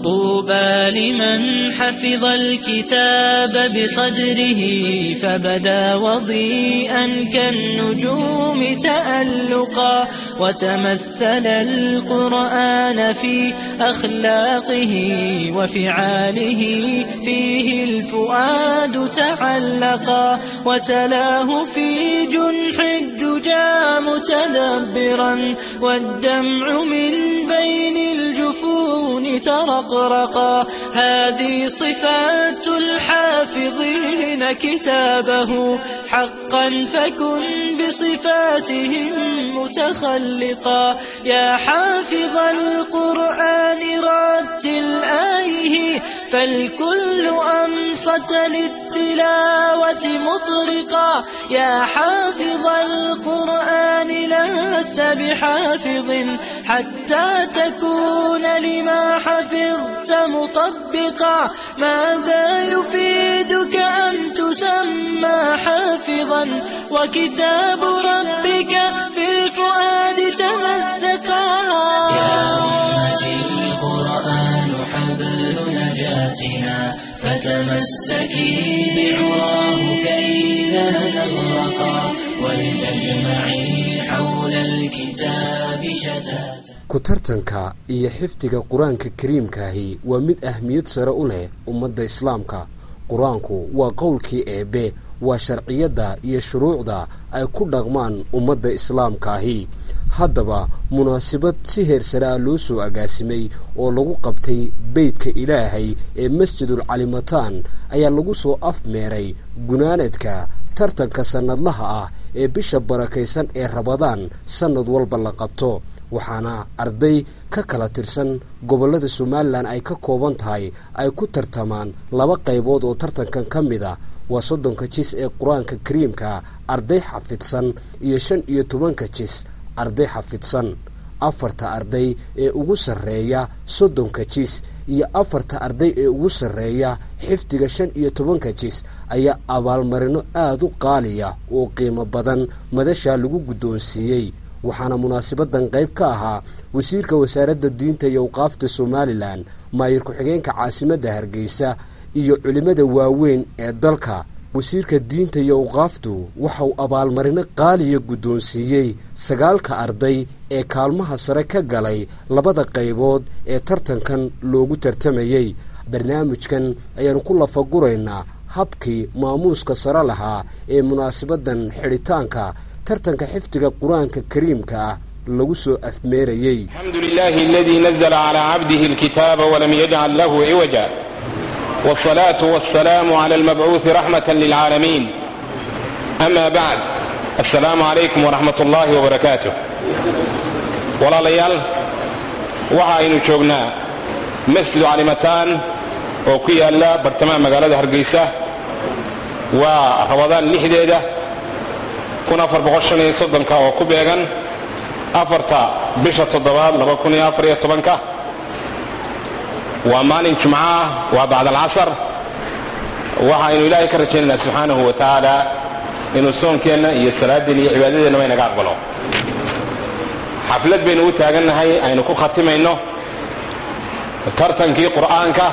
طوبى لمن حفظ الكتاب بصدره فبدا وضيئا كالنجوم تألقا، وتمثل القرآن في أخلاقه وفعاله فيه الفؤاد تعلقا، وتلاه في جنح الدجى متدبرا، والدمع من بين الجفون ترقرقا. هذه صفات الحافظين كتابه حقا، فكن بصفاتهم متخلقا. يا حافظ القرآن رتل آيه، فالكل أنصت للتلاوة مطرقا. يا حافظ القرآن لست بحافظ حتى تكون لما حفظت مطبقا. ماذا يفيدك أن تسمى حافظا وكتاب ربك في الفؤاد تمزقا. يا أمتي القرآن حبل نجاتنا، فتمسكي بعراه كي لا نغرقا، ولتجمعي حول الكتاب شتاتا. Ku tartanka iyo xifdiga Qur-aanka Kariimkaahi waa mid ahmiyad sare u leh ummadda Islaamka. Qur-aanku waa qowlkii Eebe, waa sharciyadda iyo shuruucda ay ku dhaqmaan ummadda Islaamkaahi. Haddaba munaasabad si heer sare ah loo soo agaasimay oo lagu qabtay beytka Ilaahay ee Masjidul Calimataan ayaa lagu soo afmeeray gunaanadka tartanka sannadlaha ah ee bisha barakaysan ee Rabadaan sannad walba la qabto, waxaana arday ka kala tirsan gobollada Somalilan ay ka kooban tahay ay ku tartamaan laba qaybood oo tartankan ka mid a: waa 30-ka jis ee Qur-aanka Kariimka arday xafidsan iyo 15-ka jis arday xafidsan. Afarta arday ee ugu sarreeya 30-ka jis iyo afarta arday ee ugu sarreeya xifdiga 15-ka jis ayaa abaalmarino aada u qaaliya oo qiimo badan madashaa lagu guddoonsiiyey. Waxaana munaasabadan qayb ka ahaa wasiirka wasaaradda diinta iyo awqaafta Somalilan, maayir ku-xigeenka caasimadda Hargeysa iyo culimmada waaweyn ee dalka. Wasiirka diinta iyo awqaaftu waxauu abaalmarino qaaliya guddoonsiiyey sagaalka arday ee kaalmaha sare ka galay labada qaybood ee tartankan loogu tartamayey. Barnaamijkan ayaanu ku lafaguraynaa habkii maamuuska sare lahaa ee munaasabadan xidhitaanka tartanka xifdiga Qur-aanka Kariimka ah lagu soo afmeerayey. الحمد لله الذي نزل على عبده الكتاب ولم يجعل له عوجا، والصلاة والسلام على المبعوث رحمة للعالمين، أما بعد، السلام عليكم ورحمة الله وبركاته. Walaalayaal, waxa aynu joognaa Masjidu Calimataan oo ku yaala bartamaha magaalada Hargeysa. Waa Rabadaan 6-deeda 1435-ka oo ku beegan 4-ta bisha 7-aad 2014-ka. Waa maalin Jumco ah, waa bacd alcasar. Waxaynu Ilaahay ka rajaynaynaa subxaanahu wa tacaala inuu soonkeenna iyo salaadeenna iyo cibaadadeennaba inaga aqbalo. Xaflad baynu u taagannahay aynu ku khatimayno tartankii Qur'aanka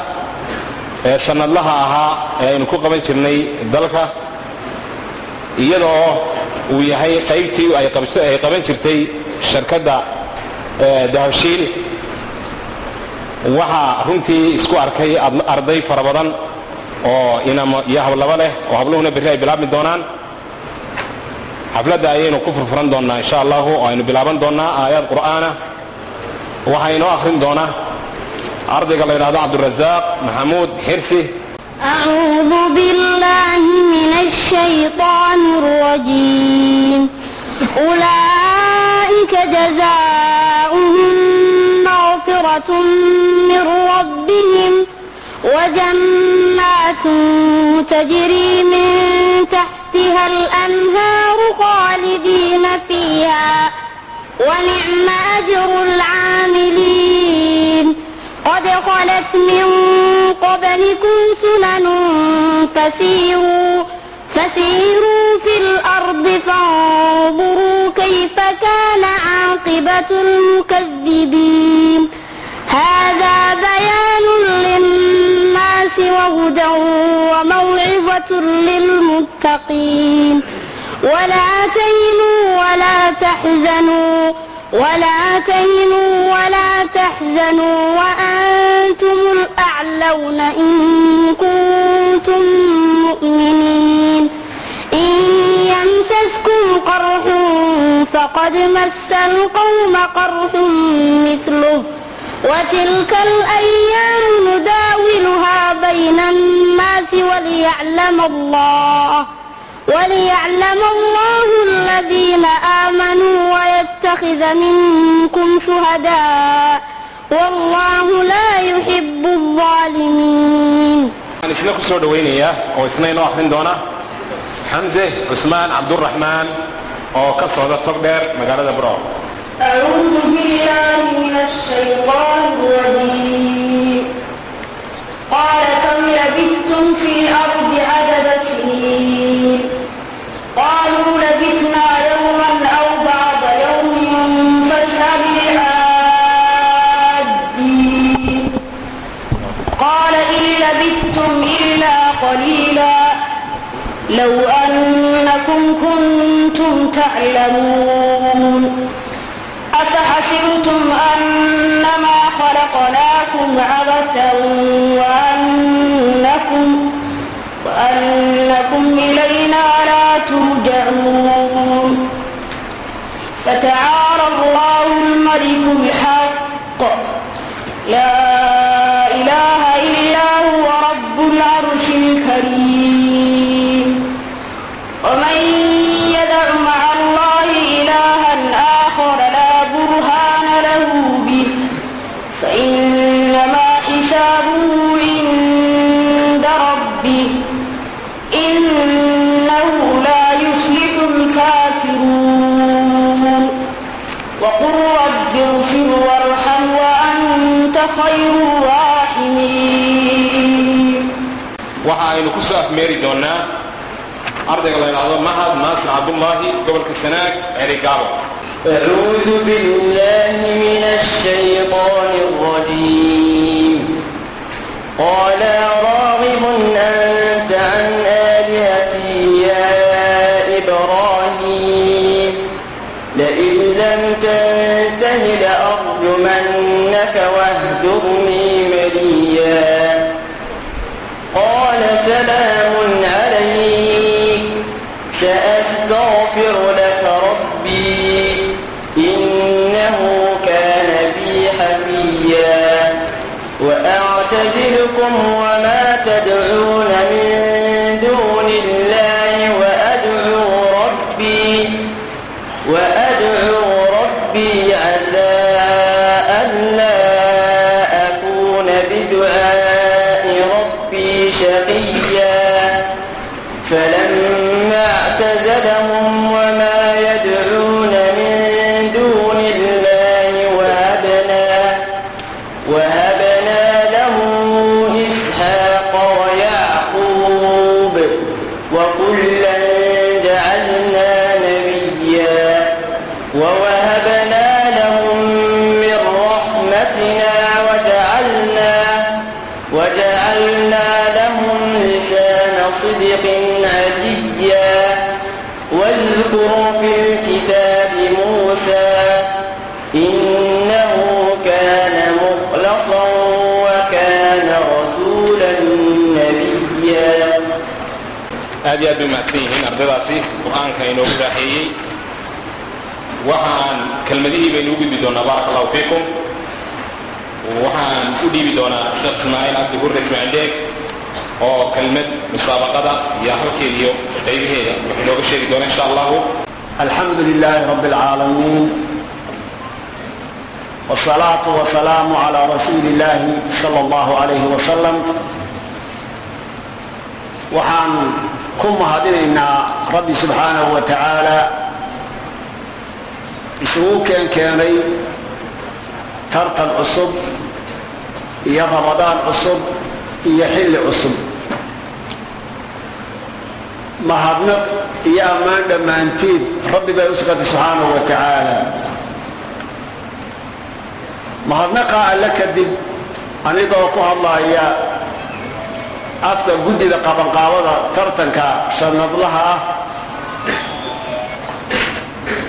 ee sannadlaha ahaa ee aynu ku qaban jirnay dalka, iyadoo uu yahay qaybtii ay qaban jirtay shirkadda Dahabshiil. Waxaa runtii isku arkay arday fara badan oo inamo iyo hablaba leh, oo habluhuna berri ay bilaabmi doonaan. Xafladda ayaynu ku furfuran doonnaa insha Allahu oo aynu bilaaban doonnaa aayaad Qur'aana. Waxaa inoo akhrin doona ardayga la yidhahdo Cabdurasaaq Maxamuud Xirsi. أعوذ بالله من الشيطان الرجيم. أولئك جزاؤهم مغفرة من ربهم وجنات تجري من تحتها الأنهار خالدين فيها، ونعم أجر العاملين. قد خلت من قبلكم سنن فسيروا في الأرض فانظروا كيف كان عاقبة المكذبين. هذا بيان وهدى وموعظة للمتقين. ولا تهنوا ولا تحزنوا ولا تهنوا ولا تحزنوا وأنتم الأعلون إن كنتم مؤمنين. إن يمسسكم قرح فقد مس القوم قرح مثله وتلك الأيام نداولها بين الناس وليعلم الله الذين آمنوا ويتخذ منكم شهداء والله لا يحب الظالمين. Isna ku soo dhawaynayaa oo isna inoo akhrin doona Xamse Cusmaan Cabduraxmaan oo ka socda Togdheer magaalada Burco. أعوذ بالله من الشيطان الرجيم. قال كم لبثتم في الأرض عدد سنين؟ قالوا لبثنا يوما أو بعض يوم فاسأل العادين. قال إن لبثتم إلا قليلا لو أنكم كنتم تعلمون. أفحسبتم أنما خلقناكم عبثا وأنكم إلينا لا ترجعون. فتعالى الله الملك الحق لا إله إلا هو رب العرش الكريم. ومن يدع مع الله إلها آخر لا برهان له به فإنما حسابه عند ربه إنه لا يفلح الكافرون. وقل رب اغفر وارحم وأنت خير الراحمين. Waxa aynu ku soo afmeeri doonaa ardayga la yidhaahdo Mahad Naasir Cabdullaahi, gobolka Sanaag, Ceerigaabo. أعوذ بالله من الشيطان الرجيم. قال راغب أنت عن آلهتي يا إبراهيم لئن لم تنته لأرجمنك واهجرني مليا. قال سلام عليك سأستغفر لك ربي إنه كان بي حفيا. وأعتزلكم وما تدعون من دون الله وأدعو ربي عسى ألا أكون بدعاء ربي شقيا. فلما اعتزلهم وما يدعون من دون الله وهبنا له إسحاق ويعقوب وكلا جعلنا نبيا. ووهبنا لهم من رحمتنا وجعلنا لهم لسان صدق عليا. واذكر في الكتاب موسى إنه كان مخلصا وكان رسولا نبيا. Aad iyo aad bay mahadsan yihiin ardaydaasi qur-aanka inoogu raaxeeyey. Waxaan kelmadihii baynu u gudbi doonaa, baaraka allahu fiikum. Waxaan u dhiibi doonaa Sheekh Ismaaciil Cabdi Hurre Ismaaciil Dheeg oo kelmad musaabaqada iyo halkeeda iyo qaybaheeda wax inooga sheegi doona insha allahu. الحمد لله رب العالمين والصلاة والسلام على رسول الله صلى الله عليه وسلم. Waxaan ku mahadinaynaa Rabbi subxaanahu wa tacaala isugu keenkeenay tartan cusub iyo Ramadaan cusub iyo xilli cusub. Mahadnaq iyo ammaan dhammaantiid Rabbi bay u sugantay subxaanahu wa tacaala. Mahadnaqa Alle kadib, anigoo ku hadlaya Afka guddida qabanqaabada tartanka sanadlaha ah,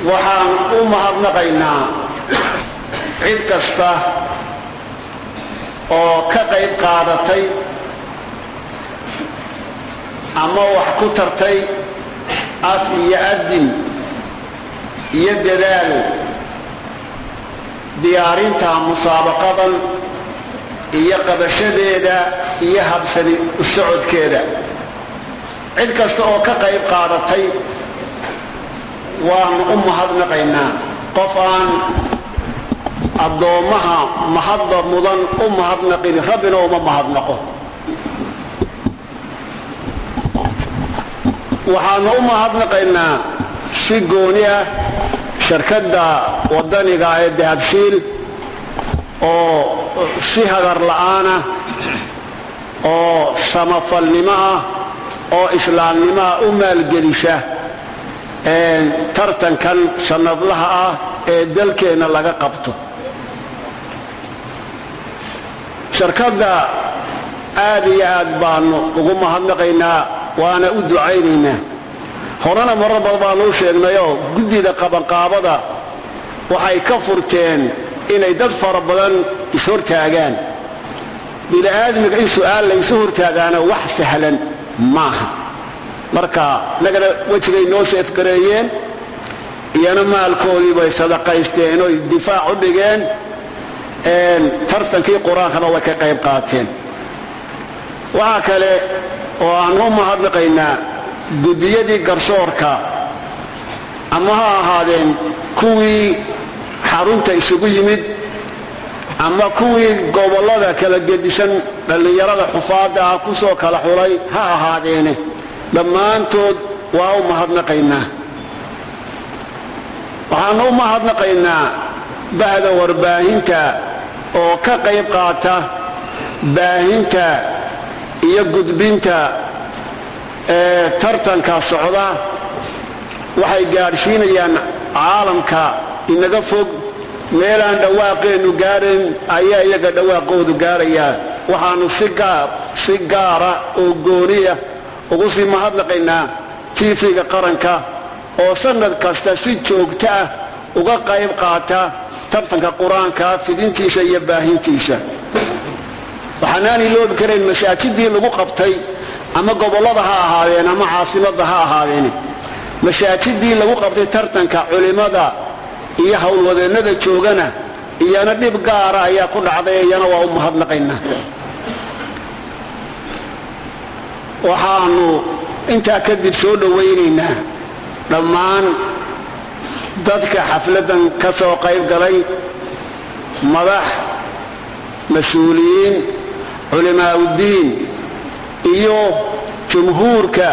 waxaan u mahadnaqaynaa cid kasta oo ka qayb qaadatay ama wax ku tartay af iyo adin iyo dadaal diyaarinta musaabaqadan iyo qabashadeeda iyo habsani u socodkeeda. Cid kasta oo ka qayb qaadatay waanu u mahadnaqaynaa. Qof aan addoommaha mahadda mudan u mahadnaqin, Rabbina uma mahadnaqo. Waxaanu u mahadnaqaynaa si gooni ah shirkadda waddaniga ee Dahabshiil oo si hagar la'aanah oo samafalnimo ah oo islaamnimoah u maalgelisa tartankan sanadlaha ah ee dalkeenna laga qabto. Shirkadda aad iyo aad baanu ugu mahadnaqaynaa, waana u ducaynaynaa. Horena marar badan baanu u sheegnayoo guddida qabanqaabada waxay ka furteen inay dad fara badan ishortaagaan. Bini'aadmiga in su'aal la isu hortaagaana wax sahlan maaha. Marka nagana wejigay noo seefgareeyeen, iyana maalkoodii bay sadaqaysteen oy difaac u dhigeen, tartankii Qur-aankana way ka qayb qaateen. Waxaa kale oo aan u mahadnaqaynaa guddiyadii garsoorka, ama ha ahaadeen kuwii xarunta isugu yimid ama kuwii gobollada kala gedisan dhallinyarada xufaadda ah ku soo kala xulay ha ahaadeene, dhammaantood waa u mahadnaqaynaa. Waxaanu u mahadnaqaynaa bahda warbaahinta oo ka qayb qaata baahinta iyo gudbinta ee tartanka socda. Waxay gaadhsiinayaan caalamka inaga fog, meelaan dhawaaqeennu gaarayn ayaa iyaga dhawaaqoodu gaarayaa. Waxaanu si gaara oo gooniya ugu sii mahadnaqaynaa TV-ga qaranka oo sanad kasta si joogto ah uga qayb qaata tartanka Qur-aanka fidintiisa iyo baahintiisa. Waxaanaan iloobi karayn masaajidii lagu qabtay, ama gobollada ha ahaadeen ama caasimadda ha ahaadeen, masaajidii lagu qabtay tartanka culimmada iyo howlwadeennada joogana iyana dhib gaara ayaa ku dhacday, iyana waa u mahadnaqaynaa. Waxaanu intaa kadib soo dhowaynaynaa dhammaan dadka xafladdan ka soo qayb galay, madax, mas-uuliyiin, culimaa'uddiin iyo jumhuurka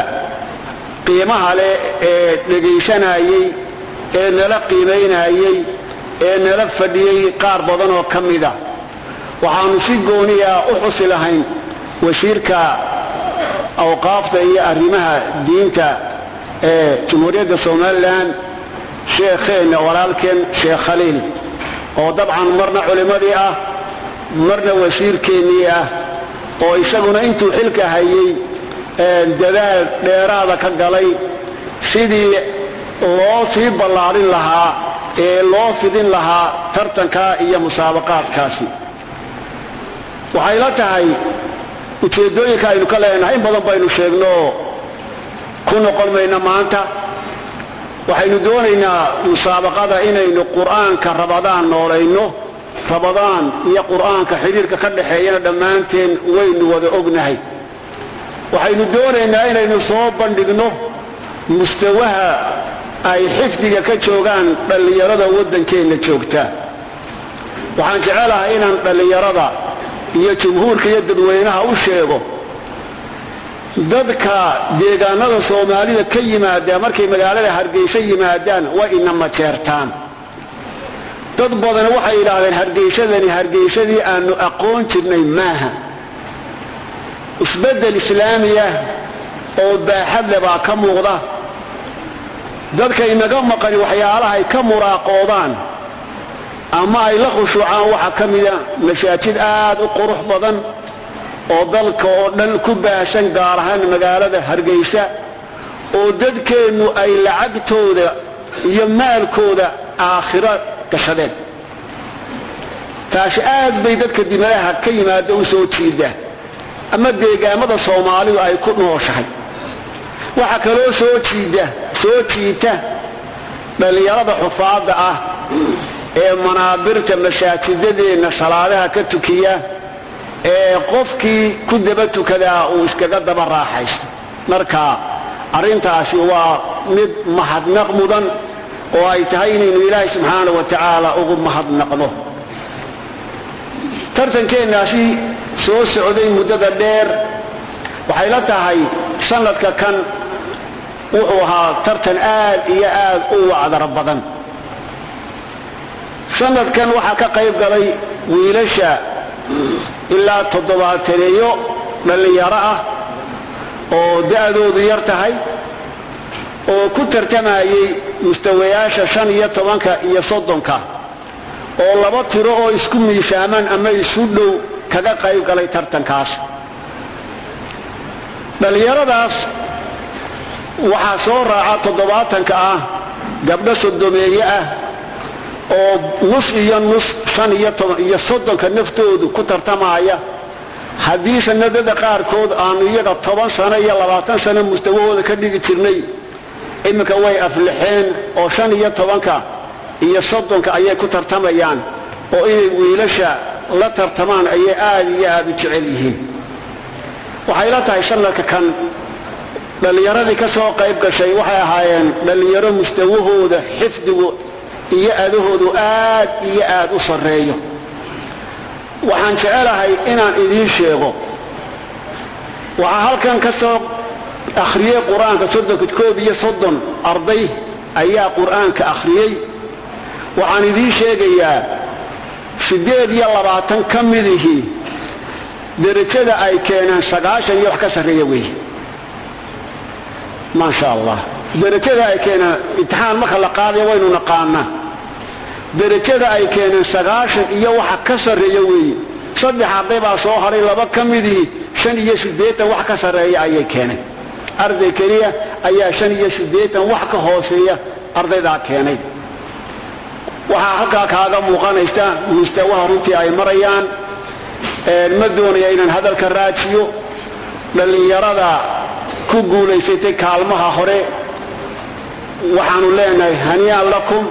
qiimaha leh ee dhegaysanayey, ee nala qiimaynayey, ee nala fadhiyey qaar badan oo ka mida. Waxaanu si gooniya u xusi lahayn wasiirka awqaafta iyo arrimaha diinta ee Jamhuuriyadda Somalilan, sheekheenna walaalkeen Sheekh Khaliil, oo dabcan marna culimmadii ah marna wasiirkeennii ah, oo isaguna intuu xilka hayey dadaal dheeraada ka galay sidii loo sii ballaadhin lahaa ee loo fidin lahaa tartanka iyo musaabaqaadkaasi. Waxay la tahay ujeeddooyinka aynu ka leenahay in badan baynu sheegno, ku noqon mayno maanta. Waxaynu doonaynaa musaabaqada inaynu Qur-aanka Rabadaan noolayno. Rabadaan iyo Qur-aanka xidhiirka ka dhexeeyana dhammaanteen waynu wada ognahay. Waxaynu doonaynaa inaynu soo bandhigno mustawaha ay xifdiga ka joogaan dhallinyarada waddankeenna joogta. Waxaan jecelahay inaan dhallinyarada iyo jumhuurka iyo dadweynaha u sheego, dadka deegaanada Soomaalida ka yimaada markay magaalada Hargeysa yimaadaan way inama jeertaan. Dad badan waxay yidhaahdeen, "Hargeysadani Hargeysadii aanu aqoon jirnay maaha." Isbeddel islaamiya oo baaxad leh baa ka muuqda. Dadka inaga maqani waxyaalahay ka muraaqoodaan ama ay la khushuucaan waxaa ka mida masaajid aad u qurux badan Oo dalka oo dhan ku baahsan, gaar ahaan magaalada Hargeysa, oo dadkeennu ay lacagtooda iyo maalkooda aakhiro gashadeen. Taasi aad bay dadka dibadaha ka yimaada u soo jiida ama deegaamada Soomaalidu ay ku nooshahay. Waxaa kaloo soo jiida, soo jiita dhallinyarada xufaadda ah ee manaabirta masaajidadeenna salaadaha ka tukiya, ee qofkii ku daba tukadaa uu iskaga daba raaxaysto. Marka arrintaasi waa mid mahadnaq mudan oo ay tahay inaynu Ilaahay subxaana wa tacaala ugu mahadnaqno. Tartankeennaasi soo socday muddada dheer, waxay la tahay sanadka kan wuxuu ahaa tartan aad iyo aad u wacdar badan. Sanadkan waxaa ka qayb galay wiilasha ilaa 70-eeyo dhallinyaro ah oo da'doodu yar tahay, oo ku tartamayay mustawayaasha 15-ka iyo 30-ka, oo laba tiro oo isku miisaaman ama isu dhow kaga qayb galay tartankaas. Dhallinyaradaas waxaa soo raaca 70-ka ah gabdho 30-eeye ah oo nus iyo nus, 15 iyo 30-ka naftoodu ku tartamaya. Haddii sanadada qaarkood aanu iyaga 10 sano iyo 20 sano mustawahooda ka dhigi jirnay, iminka way aflixeen oo 15-ka iyo 30-ka ayay ku tartamayaan, oo inay wiilasha la tartamaan ayay aad iyo aad u jecel yihiin. Waxay la tahay sanadka kan dhallinyaradii ka soo qayb gashay waxay ahaayeen dhallinyaro mustawahooda xifdigu iyo adahoodu aad iyo aad u sarreeyo. Waxaan jecelahay inaan idiin sheego, waxaa halkan ka soo akhriyey Qur-aanka 30-ka, 31 arday ayaa Qur-aanka akhriyey. Waxaan idiin sheegayaa 28 ka midihii derajada ay keeneen 90 iyo wax ka sarreeya weeye. Maasha Allah, derajada ay keeneen, imtixaan marka la qaadaya waynu naqaanaa, derajada ay keeneen 90 iyo waxa ka sarreeya weeye. Saddex arday baa soo haray, laba ka midii 85 wax ka sarreeya ayay keeneen. Arday keliya ayaa 85 wax ka hooseeya ardaydaa keenay. Waxaa halkaa kaaga muuqanaysa mustawaha runtii ay marayaan. Ma doonaya inaan hadalka raajiyo. Dhallinyarada ku guulaysatay kaalmaha hore waxaanu leenahay هنيئا لكم,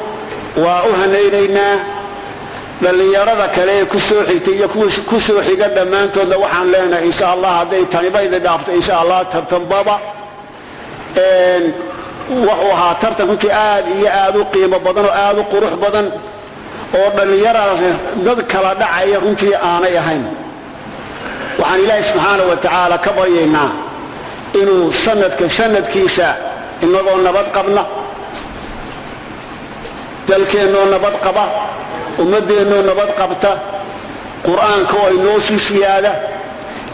waa u hanaynaynaa. Dhallinyarada kale ee ku soo xigtay iyo ku soo xiga dhammaantoodna waxaan leenahay, insha Allah, hadday tanibayda dhaafto, insha Allah tartanbaba wuxuu ahaa tartan runtii aad iyo aad u qiimo badan oo aad u qurux badan, oo dhallinyaradaas dad kala dhacaya runtii aanay ahayn. Waxaan Ilaahay subxaana wa tacaala ka baryaynaa inuu sanadka sanadkiisa inagoo nabad qabna, dalkeennoo nabad qaba, ummaddeennoo nabad qabta, Qur-aanka oo inoo sii siyaada,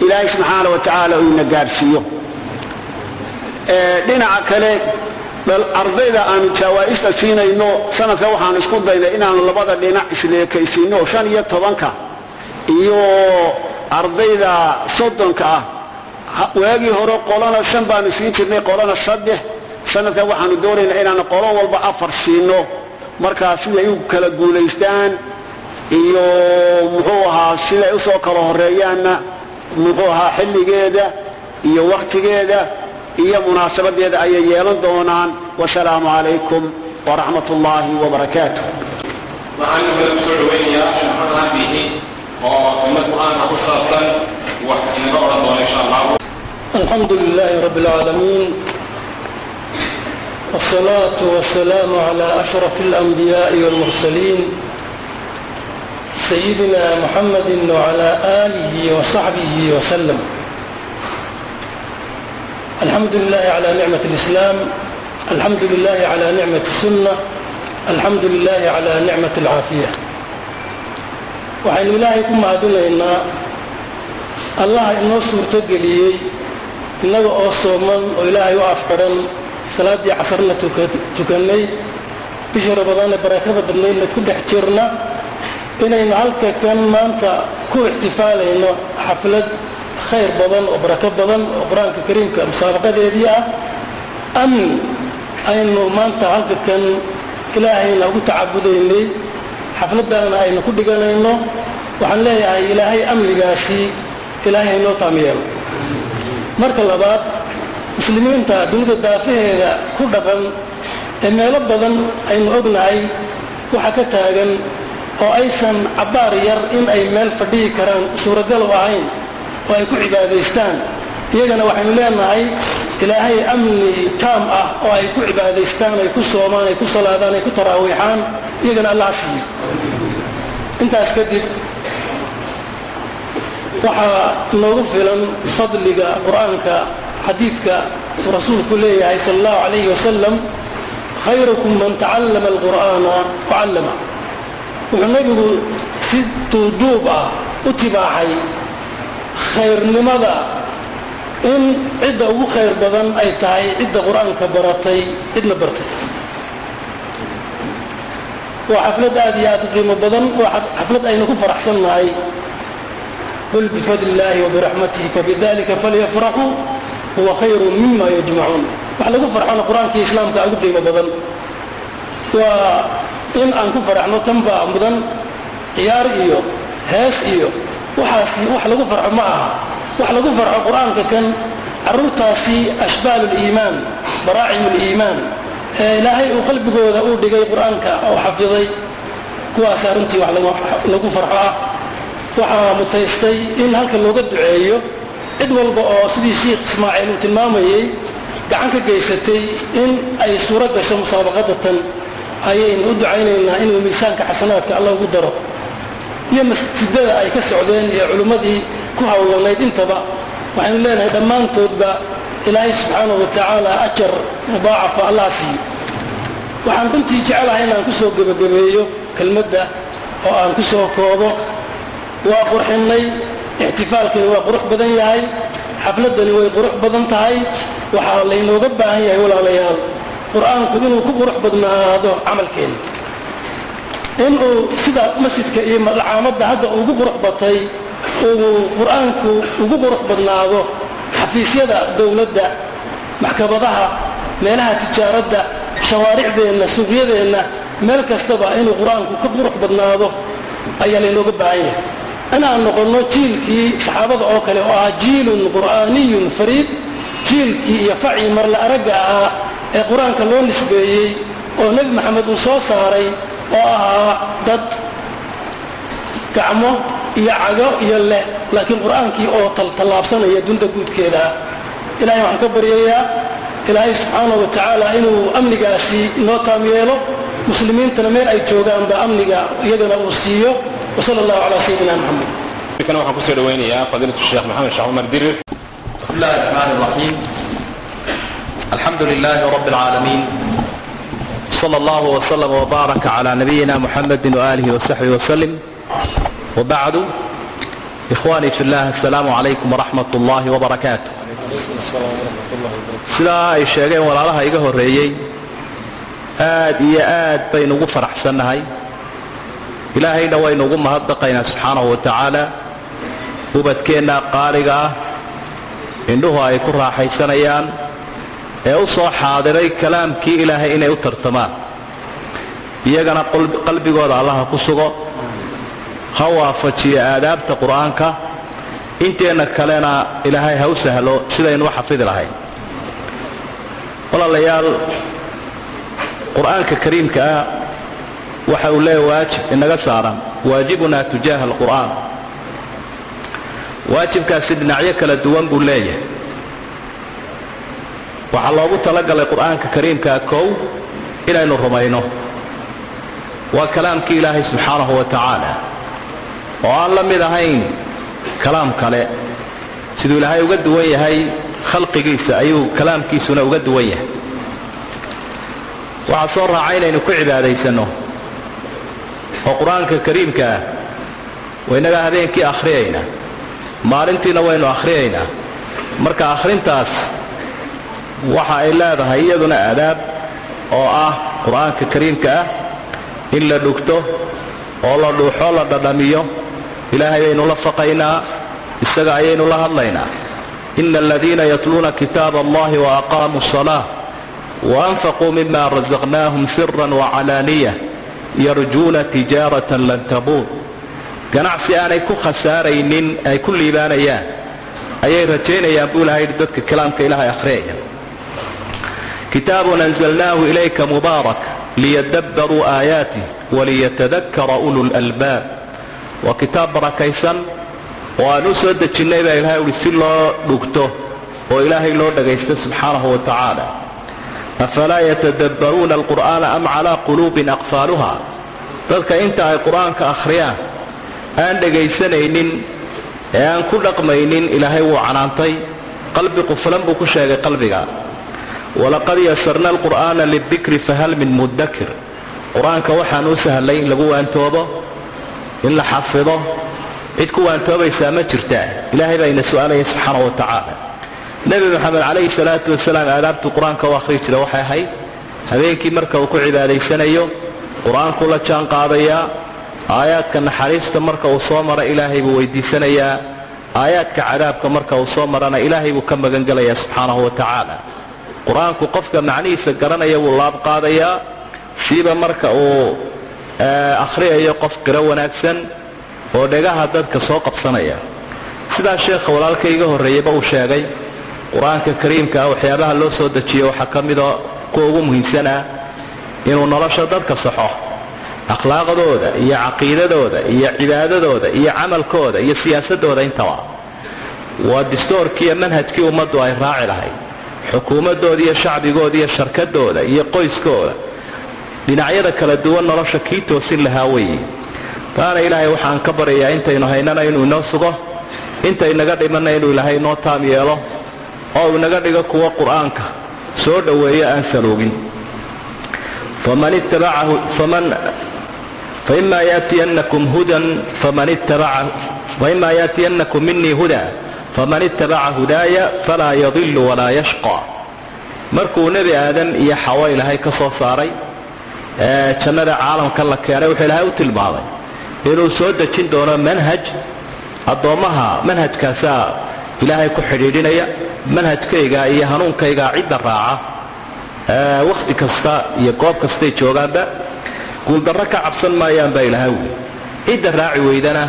Ilaahay subxaana wa tacaala uu ina gaadhsiiyo. Dhinaca kale, ardayda aanu jawaa'ista siinayno sanadka waxaanu isku daynay inaanu labada dhinac isleekaysiino, 15-ka iyo ardayda 30-ka ah. Waagii hore qolana shan baanu siin jirnay, qolana saddex. Sanadkan waxaanu doonaynaa inaanu qolo walba afar siino. Markaa siday u kala guulaystaan iyo muxuu ahaa siday usoo kala horeeyaanna, muxuu ahaa, xilligeeda iyo wakhtigeeda iyo munaasabadeeda ayay yeelan doonaan. Wasalaamu calaykum waraxmat ullaahi wabarakaatu. Waxaan kale kusoo dhaweynayaa Sheekh Maxamed Biixi oo kelmad Qur-aanka ku saabsan wax inaga odhan doona, insha Allah. الحمد لله رب العالمين، والصلاة والسلام على أشرف الأنبياء والمرسلين، سيدنا محمد وعلى آله وصحبه وسلم. الحمد لله على نعمة الإسلام، الحمد لله على نعمة السنة، الحمد لله على نعمة العافية. Waxaynu Ilaahay ku mahadinaynaa Allaha inoo suurtogeliyey innaga oo sooman oo Ilaahay u afxidhan, salaaddii casarna tukannay, bishii Ramadaanna barakada badnaydna ku dhex jirna, inaynu halka kan maanta ku ixtifaalayno xaflad Khayr badan oo barako badan oo Qur-aanka Kariimka musaabaqadeedii ah, amni aynu maanta halkakan Ilaahayna ugu tacabudaynay, xafladdaana aynu ku dhiganayno. Waxaan leeyahay, Ilaahay amnigaasi Ilaahay haynoo taam yeelo. Marka labaad, muslimiinta dunida daafaheeda ku dhaqan ee meelo badan aynu ognahay waxa ka taagan oo aysan cabbaar yar in ay meel fadhiyi karaan suuragal u ahayn oo ay ku cibaadaystaan, iyagana waxaynu leenahay Ilaahay amni taam ah oo ay ku cibaadaystaan, ay ku soomaan, ay ku salaadaan, ay ku taraawiixaan, iyagana Allah siiyo. Intaas kadib, waxaa noogu filan fadliga Qur-aanka xadiidka uu Rasuulku leeyahay, sala Allahu calayhi wasalam: "Khayrukum man tacallama alqur'aana wacallama." Wuxuu Nebigu si duuduub ah u tibaaxay khayrnimada, in cidda ugu khayr badan ay tahay cidda Qur-aanka baratay, cidna bartay. Waa xaflad aad iyo aad u qiimo badan, waa xaflad aynu ku faraxsannahay. "Qul bifadli illaahi wabiraxmatihi fabidalika falyafraxuu huwa khayru mima yajmacuun." Wax lagu farxona Qur-aankii Islaamka ugu qiimo badan, waa in aan ku faraxno, tan baa mudan. Ciyaar iyo hees iyo waxaas wax lagu farxo ma aha. Wax lagu farxo Qur-aanka kan, carruurtaasi ashbaal liimaan, baraacim liimaan ee Ilaahay uu qalbigooda uu dhigay Qur-aanka oo xafiday, kuwaasaa runtii wax lagu farxo ah. Waxaa mutaystay in halka looga duceeyo cid walba oo, sidii Sheikh Ismaaciil uu tilmaamayey, gacan ka geysatay in ay suuro gasho musaabaqada tan. Ayaynu u ducaynaynaa inuu miisaanka xasanaadka Alla ugu daro, iyo masjidada ay ka socdeen iyo culimmadii ku hawlanayd intaba. Waxaynu leenahay dhammaantoodba Ilaahay subxaanahu wa tacaala ajar mudaacafa Allah siiyo. Waxaan runtii jecelahay inaan ku soo gebagabeeyo kelmadda oo aan ku soo koobo: waa qurxinnay ixtifaalkani, waa qurux badan yahay, xafladdani way qurux badan tahay. Waxaa laynooga baahan yahay, walaalayaal, Qur-aanku inuu ku qurux badnaado camalkeena, inuu sida masjidka iyo malcaamadda hadda ugu qurux batay uu Qur-aanku ugu qurux badnaado xafiisyada dowladda, maxkamadaha, meelaha tijaaradda, shawaaricdeenna, suuqyadeenna, meel kastaba inuu Qur-aanku ka qurux badnaado ayaa laynooga baahan yahay. Inaan noqonno jiilkii saxaabada oo kale oo ah jiilun qur'aaniyun fariid, jiilkii iyo facii marla aragga ahaa ee Qur-aanka loo nisbeeyey oo Nebi Maxamed uu soo saaray, oo ahaa dad gacmo iyo cago iyo leh, laakiin Qur-aankii oo tallaabsanaya dunta guudkeeda ah. Ilahay waxaan ka baryayaa, Ilaahay subxaana wa tacaala inuu amnigaasi noo taam yeelo, muslimiintana meel ay joogaanba amniga iyagana uu siiyo. Wasala Allahu calaa sayidina Maxamed. Kana waxaan kusoo dhaweynayaa fadiilatu Sheekh Maxamed Sheekh Cumar Dirir. بسم الله الرحمن الرحيم. الحمد لله رب العالمين، صلى الله وسلم وبارك على نبينا محمد وآله وصحبه وسلم، وبعد. إخواني في الله، السلام عليكم ورحمة الله وبركاته. Sidaa ay sheegeen walaalaha iga horreeyey, aad iyo aad baynu ugu faraxsannahay, Ilaahayna waynu ugu mahadnaqaynaa subxaanahu wa tacaala ubadkeenna qaaliga ah, indhuhu ay ku raaxaysanayaan, ee u soo xaadiray kalaamkii Ilaahay inay u tartamaan. Iyagana qalbigooda Allaha ku sugo, ha waafajiyo aadaabta Qur-aanka. Inteenna kalena Ilaahay ha u sahlo sidaynu u xafidi lahayn. Walaalayaal, Qur-aanka Kariimka ah waxa uu leeyahy waajib inaga saaran, waajibunaa tujaaha alqur'aan. Waajibkaasi dhinacyo kala duwan buu leeyahay. Waxaa loogu talagalay Qur-aanka Kariimkaa, kow, inaynu rumayno waa kalaamkii Ilaahay subxaanahu wa tacaala oo aan la mid ahayn kalaam kale. Siduu Ilaahay uga duwan yahay khalqigiisa ayuu kalaamkiisuna uga duwan yahay. Waxaa soo raaca inaynu ku cibaadaysanno oo Qur-aanka Kariimka ah waynagaa habeenkii akhriyaynaa, maalintiina waynu akhriyaynaa. Marka akhrintaas waxa ay leedahay iyaduna aadaab, oo ah Qur-aanka Kariimka ah in la dhugto oo la dhuuxo, la dhadhamiyo. Ilaahay baynu la faqaynaa. Isaga ayaynu la hadlaynaa. Ina aladiina yatluuna kitaab allahi waaqaamuu asalaa waanfaquu mima rasaqnaahum siran wacalaaniya yarjuuna tijaaratan lan tabuur. Ganacsi aanay ku khasaaraynin ay ku liibaanayaan ayay rajaynayaan buu ilahay dadka kalaamka ilaahay akhriyaya. Kitaabun anzalnaahu ilayka mubaarak liyadabbaruu aayaatih waliyatadakara ulu lalbaab. Waa kitaab barakaysan oo aan u soo dejinnay baa ilahay uhi si loo dhugto oo ilaahay loo dhagaysto subxaanahu wa tacaala. Afalaa yatadabbaruuna alqur'aana am calaa quluubin aqfaaluha. Dadka inta ay qur-aanka akhriyaan aan dhagaysanaynin ee aan ku dhaqmaynin ilaahay wuu canaantay, qalbi quflan buu ku sheegay qalbiga. Walaqad yasarna alqur'aana lidikri fahal min mudakir. Qur-aanka waxaan u sahlay in lagu waantoobo, in la xafido. Cid ku waantoobaysaa ma jirtaa? Ilaahay baa ina su-aalaya subxaana wa tacaala. Nebi Moxamed calayhi salaatu wasalaam aadaabtuu qur-aanka u akhrii jira waxay ahayd habeenkii marka uu ku cibaadaysanayo qur-aankuu la jaan qaadayaa, aayaadka naxariista marka uu soo mara ilaahay buu weydiisanayaa, aayaadka cadaabka marka uu soo marana ilaahay buu ka magangelayaa subxaanahu wa tacaala. Qur-aanku qofka macnihiisa garanaya wuu laab qaadayaa, siiba marka uu akhriyayo qof qiro wanaagsan oo dhegaha dadka soo qabsanaya. Sidaa sheekha walaalka iga horreeyeyba uu sheegay, qur-aanka kariimka ah waxyaabaha loo soo dejiyo waxaa ka mida kuwa ugu muhiimsanah inuu nolosha dadka saxo, akhlaaqdooda iyo caqiidadooda iyo cibaadadooda iyo camalkooda iyo siyaasadooda intaba. Waa distoorkii iyo manhajkii ummaddu ay raaci lahayd, xukuumaddooda iyo shacbigooda iyo sharkadooda iyo qoyskooda, dhinacyada kala duwan nolosha kii toosin lahaa weeye. Taana ilaahay waxaan ka baryayaa intaynu haynana inuu inoo sugo, intaynaga dhimanna inuu ilaahay inoo taam yeelo oo uu inaga dhigo kuwa qur-aanka soo dhoweeyo aan saluugin. Faman ittabacahu faman faima yaatiyannakum hudan faman ittabaca faima yaatiyannakum minii huda faman ittabaca hudaaya falaa yadilu walaa yashqa. Markuu nebi Aadam iyo Xawa ilaahay ka soo saaray jannada caalamka la keenay, wuxuu ilaahay u tilmaamay inuu soo dejin doono manhaj addoommaha. Manhajkaasaa ilaahay ku xidhiidhinaya, manhajkayga iyo hanuunkaygaa cidda raaca wakhti kasta iyo goob kastay joogaanba guuldarro ka cabsan maayaan baa ilaahay wuli. Cidda raaci weydana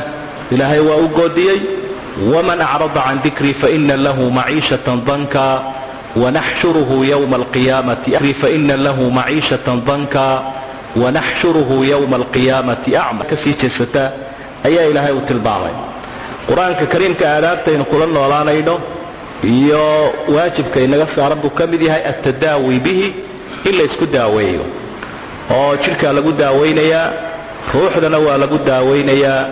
ilaahay waa u goodiyey, waman acrada can dikrii faina lahu maciishatan danka wanaxshuruhu yowma alqiyaamati faina lahu maciishatan danka wanaxshuruhu yowma alqiyaamati acma. Kasii jeesata ayaa ilaahay u tilmaamay. Qur-aanka kariimka aadaabtaynu kula noolaanayno iyo waajibka inaga saaran buu ka mid yahay altadaawi bihi, in la isku daaweeyo oo jidhkaa lagu daaweynayaa, ruuxdana waa lagu daaweynayaa.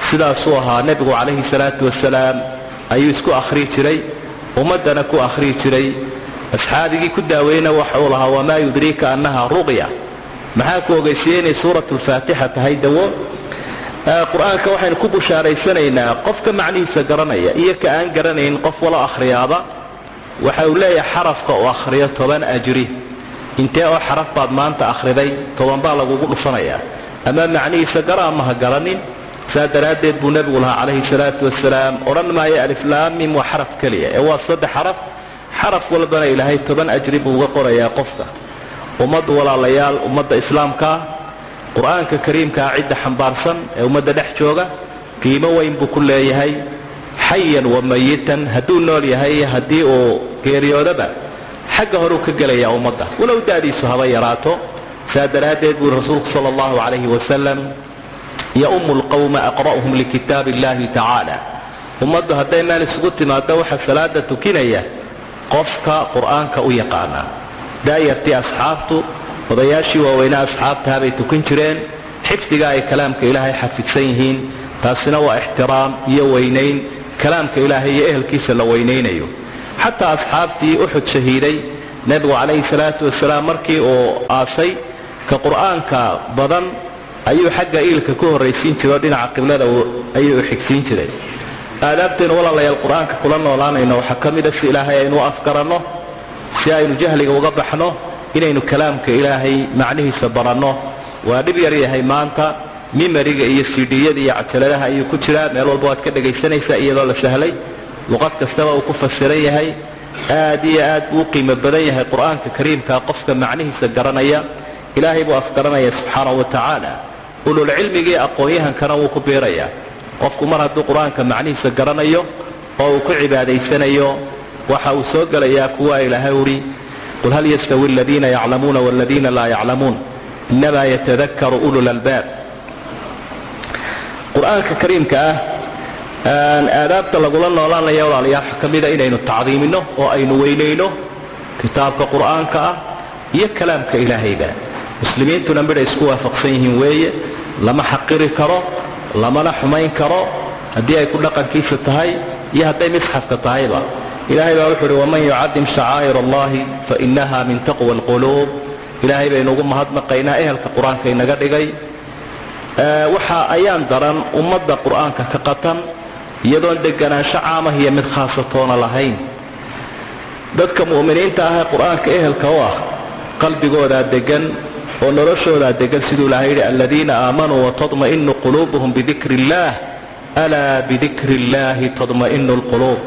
Sidaasuu ahaa nebigu calayhi salaatu wasalaam, ayuu isku akhrii jiray, ummaddana ku akhrii jiray. Asxaabigii ku daaweyna waxauu lahaa wamaa yudriika annaha ruqya, maxaa ku ogeysiiyey inay suuratulfaatixa tahay dawo? Qur-aanka waxaynu ku bushaaraysanaynaa qofka macnihiisa garanaya iyo ka aan garanayn, qof walo akhriyaaba waxa uu leeyahay xarafka uu akhriyo 10 ajri. Intee oo xaraf baad maanta akhriday? 10 baa lagugu dhufanayaa, ama macnihiisa gara ama ha garanin. Saa daraaddeed buu nebigu lahaa calayhi salaatu wasalaam, odhan maayo aliflaamim waa xaraf keliya ee waa 3 xaraf, xaraf walbana ilaahay 10 ajri buu uga qorayaa qofka. Ummaddu walaalayaal, ummadda islaamkaa qur-aanka kariimkaa cidda xambaarsan ee ummadda dhex jooga qiimo weyn buu ku leeyahay, xayan wa mayitan, hadduu nool yahay iyo haddii uu geeriyoodaba xagga horuu ka gelayaa ummadda, walow da'diisu haba yaraato. Saa daraaddeed buu rasuulku sala allahu calayhi wasalam yaumu lqowma aqra'uhum likitaab illahi tacaala. Ummaddu hadday meel isugu timaado waxaa salaada tukinaya qofka qur-aanka u yaqaana. Daayartii asxaabtu, odayaashii waaweynaa asxaabtahabay tukin jireen, xifdiga ay kalaamka ilaahay xafidsan yihiin. Taasina waa ixtiraam iyo weynayn kalaamka ilaahay iyo ehelkiisa la weynaynayo. Xataa asxaabtii Uxud shahiiday nebigu calayhi salaatu wasalaam markii uu aasay, ka qur-aanka badan ayuu xagga iilka ku horraysiin jiray oo dhinaca qiblada ayuu u xigsiin jiray. Aadaabtaynu walaalayaal qur-aanka kula noolaanayno waxaa ka mid a si ilaahay aynu u afgaranno, si aynu jahliga uga baxno, inaynu kalaamka ilaahay macnihiisa baranno. Waa dhib yar yahay maanta Mimariga iyo CD-yada iyo cajaladaha ayuu ku jiraa. Meel walba waad ka dhagaysanaysaa iyadoo la sahlay, luqad kastaba uu ku fasiran yahay. Aad iyo aad buu u qiimo badan yahay Qur-aanka Kariimka. Qofka macnihiisa garanaya Ilaahay buu afgaranaya subxaanahu wa tacaala, ululcilmigii aqoon-yahankana wuu ku biirayaa. Qofku mar hadduu Qur-aanka macnihiisa garanayo oo uu ku cibaadaysanayo, waxa uu soo gelayaa kuwa Ilaahay uhi: "Qul hal yastawi aladiina yaclamuuna waladiina laa yaclamuun, innamaa yatadakaru ulul albaab." Qur-aanka Kariimka ah aadaabta lagula noolaanaya, walaalayaal, waxa ka mida inaynu tacdiimino oo aynu weynayno kitaabka Qur-aanka ah iyo kalaamka Ilaahayba. Muslimiintuna midhay isku waafaqsan yihiin weeye. Lama xaqiri karo, lamana xumayn karo, haddii ay ku dhaqankiisa tahay iyo hadday misxafka tahayba. Ilaahay baa wuxu uhi: "Waman yucadim shacaa'ir Allahi fa inaha min taqwa alquluub." Ilaahay baynu ugu mahadnaqaynaa ehelka Qur-aanka inaga dhigay. Waxa ayaan daran ummadda Qur-aanka ka qatan, iyadoon deganaansho caamah iyo mid khaasatoona lahayn. Dadka mu'miniinta ah ee Qur-aanka ehelka u ah qalbigoodaa degan oo noloshoodaa degan, siduu Ilahay yidhi: "Aladiina aamanuu watadma'inu quluubuhum bidikri illaah, alaa bidikri illaahi tadma'inu alquluub."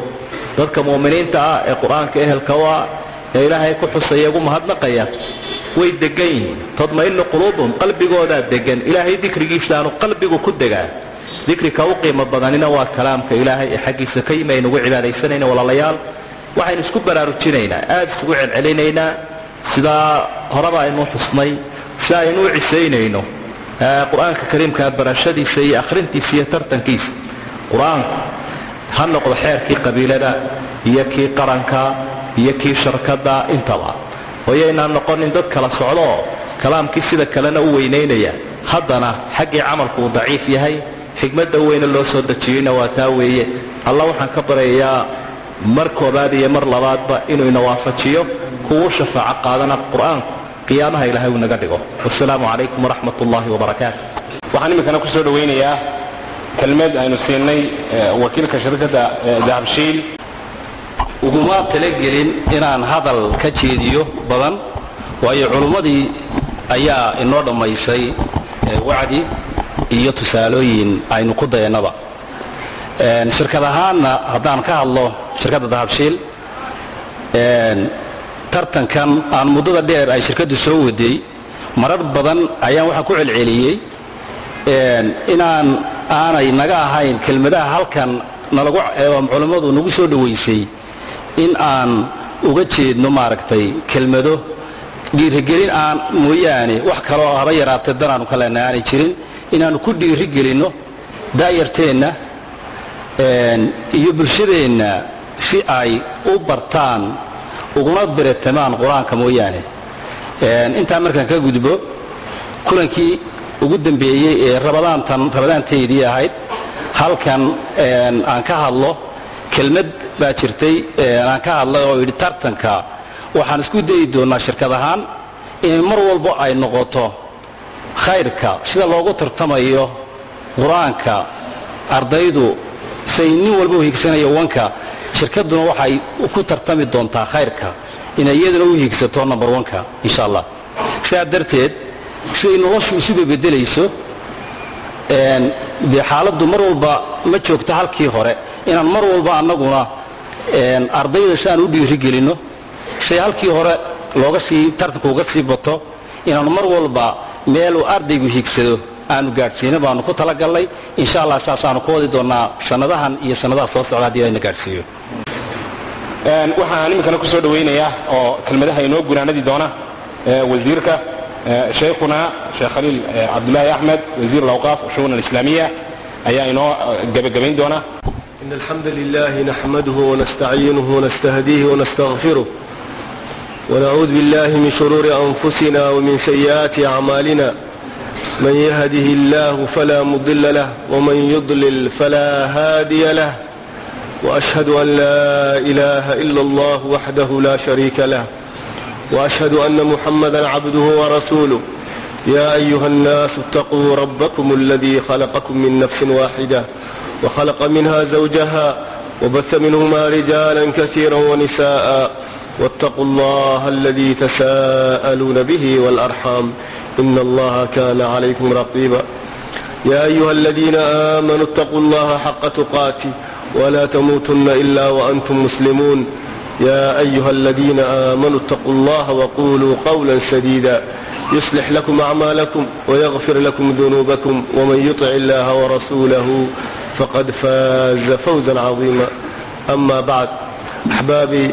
Dadka mu'miniinta ah ee Qur-aanka ehelka u ah ee Ilaahay ku xusaya, ugu mahadnaqaya, way degan yihiin. Tadma'inu quluubuhum, qalbigoodaa degan. Ilaahay dikrigiisaanu qalbigu ku degaa. Dikrika u qiimo badanina waa kalaamka Ilaahay ee xaggiisa ka yimi aynu ugu cibaadaysanayna. Walaalayaal, waxaynu isku baraarujinaynaa, aada isugu celcelinaynaa, sidaa horeba aynu xusnay, si aynu u cisaynayno Qur-aanka Kariimka barashadiisa iyo akhrintiisa iyo tartankiisa. Qur-aanku ha noqdo xeerkii qabiilada iyo kii qaranka iyo kii sharkadda intaba. Hooyaynaan noqonin dad kala socdooo kalaamkii sida kalena u weynaynaya, haddana xaggii camalku uu daciif yahay. Xigmadda weyne loo soo dejiyeyna waa taa weeye. Alla waxaan ka baryayaa mar koobaad iyo mar labaadba inuu ina waafajiyo kuwu shafaaco qaadana Qur-aanku qiyaamaha Ilahay uu naga dhigo. Wasalaamu calaykum waraxmat ullahi wabarakaatu. Waxaan iminkana ku soo dhowaynayaa kelmad aynu siinay wakiilka shirkadda Dahabshiil. Uguma talagelin inaan hadal ka jeediyo badan, waayo culummadii ayaa inoo dhammaysay wacdi iyo tusaalooyin aynu ku dayanaba. Shirkad ahaanna haddaan ka hadlo shirkadda Dahabshiil, tartankan aan muddada dheer ay shirkaddu soo waday, marar badan ayaan waxaa ku celceliyey inaan aanay naga ahayn kelmadaha halkan nalagu culummadu nagu soo dhowaysay in aan uga jeedno, maaragtay, kelmado dhiirigelin aan mooyaane wax kaloo haba yaraatee danaanu ka leenahay aanay jirin, inaannu ku dhiirigelinno daayarteenna iyo bulshadeenna si ay u bartaan uguna beretamaan Qur-aanka mooyaane. Intaa markaan ka gudbo, kulankii ugu dambeeyey ee Rabadaantan, Rabadaantaydii ahayd, halkan aan ka hadlo kelmad baa jirtay aan ka hadlay oo yidhi: tartanka waxaan isku dayi doonnaa shirkad ahaan in mar walba ay noqoto khayrka sida loogu tartamayo Qur-aanka, ardaydu say nin walba u higsanayo wanka, shirkadduna waxay ku tartami doontaa khayrka inay iyaduna u hiigsato number one-ka, insha Allah. Sidaa darteed, siday noloshu isu bebedelayso, dee xaaladdu mar walba ma joogto halkii hore, inaan mar walba annaguna ardayda si aan u dhiirigelinno say halkii hore looga sii tartanku uga sii bato, inaannu mar walba meeluu ardaygu hiigsado aanu gaadhsiino baanu ku talagallay, insha Allah. Saasaanu ku wadi doonnaa sannadahan iyo sannadaha soo socda haddii ayna gaadhsiiyo. Waxaan iminkana ku soo dhowaynayaa oo kelmadaha inoo gunaanadi doona wasiirka, shaykhuna Sheekh Khaliil Cabdulaahi Axmed, wasiir alawqaaf washu'uun alislaamiya, ayaa inoo gebagabayn doona. إن الحمد لله نحمده ونستعينه ونستهديه ونستغفره، ونعوذ بالله من شرور أنفسنا ومن سيئات أعمالنا. من يهده الله فلا مضل له، ومن يضلل فلا هادي له. وأشهد أن لا إله إلا الله وحده لا شريك له، وأشهد أن محمدا عبده ورسوله. يا أيها الناس اتقوا ربكم الذي خلقكم من نفس واحدة، وخلق منها زوجها، وبث منهما رجالا كثيرا ونساء، واتقوا الله الذي تساءلون به والأرحام، إن الله كان عليكم رقيبا. يا أيها الذين آمنوا اتقوا الله حق تقاته ولا تموتن إلا وأنتم مسلمون. يا أيها الذين آمنوا اتقوا الله وقولوا قولا سديدا يصلح لكم أعمالكم ويغفر لكم ذنوبكم، ومن يطع الله ورسوله فقد فاز فوزا عظيما. أما بعد، أحبابي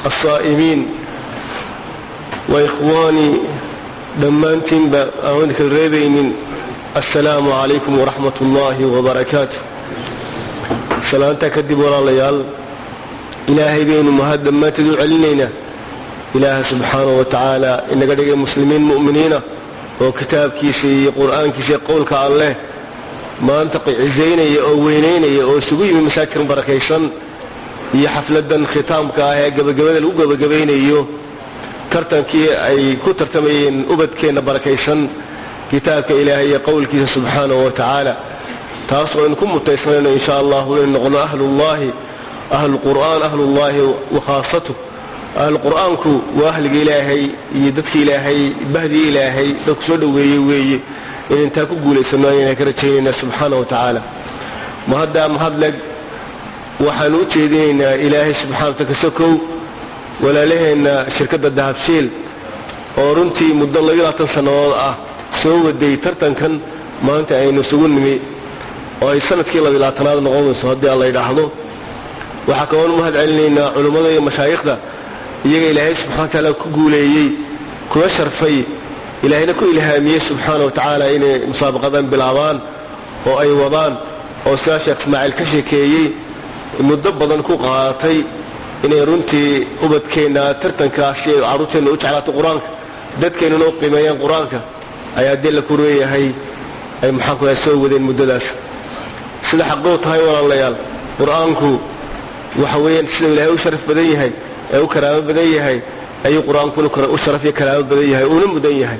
الصائمين وإخواني dhammaantiinba aan kala reebaynin, assalaamu calaykum waraxmat ullaahi wabarakaatu. Salaantaa kadib, walaalayaal, Ilaahay baynu mahad dhammaanteed u celinaynaa. Ilaaha subxaanahu wa tacaala inaga dhigay muslimiin mu'miniina oo kitaabkiisa iyo qur-aankiisa iyo qowlka Alleh maanta cisaynaya oo weynaynaya oo isugu yimi masaajidkan barakaysan iyo xafladan khitaamka ah ee gabagabada lagu gabagabaynayo tartankii ay ku tartamayeen ubadkeenna barakaysan kitaabka Ilaahay iyo qowlkiisa subxaanahu wa tacaala, taas oo aynu ku mutaysanayno insha Allahu inaynu noqono ahlullaahi, ahluqur'aan, ahlullaahi wa khaasatuh. Ahlu qur-aanku waa ahliga Ilaahay iyo dadka Ilaahay, bahdii Ilaahay dadku soo dhoweeyey weeye. In intaa ku guulaysano ayaan ka rajaynaynaa subxaana wa tacaala. Mahaddaa mahadleg waxaanu u jeedinaynaa Ilaahay subxana wataala kasokow walaalaheenna shirkadda Dahabshiil oo runtii muddo 22 sannadood ah soo waday tartankan maanta aynu isugu nimi oo ay sanadkii 22aad noqonayso haddii Alla yidhaahdo. Waxaa kaloon mahad celinaynaa culummada iyo mashaayikhda iyaga Ilaahay subxana wa tacaala ku guuleeyey, kuna sharfay, Ilaahayna ku ilhaamiyey subxaana wa tacaala inay musaabaqadan bilaabaan oo ay wadaan, oo sidaa Sheekh Ismaaciil ka sheekeeyey muddo badan ku qaadatay inay runtii ubadkeenna tartankaasi ay carruurteenna u jeclaato qur-aanka, dadkeennuna u qiimeeyaan qur-aanka, ayaa dee la ku reeyahay ay maxaan ku soo wadeen muddadaas. Sida xaquu tahay, walaalayaal, qur-aanku waxa weeyaan sidau Ilaahay u sharaf badan yahay ee u karaamo badan yahay ayuu qur-aankuna u sharaf iyo karaamo badan yahay, uuna mudan yahay.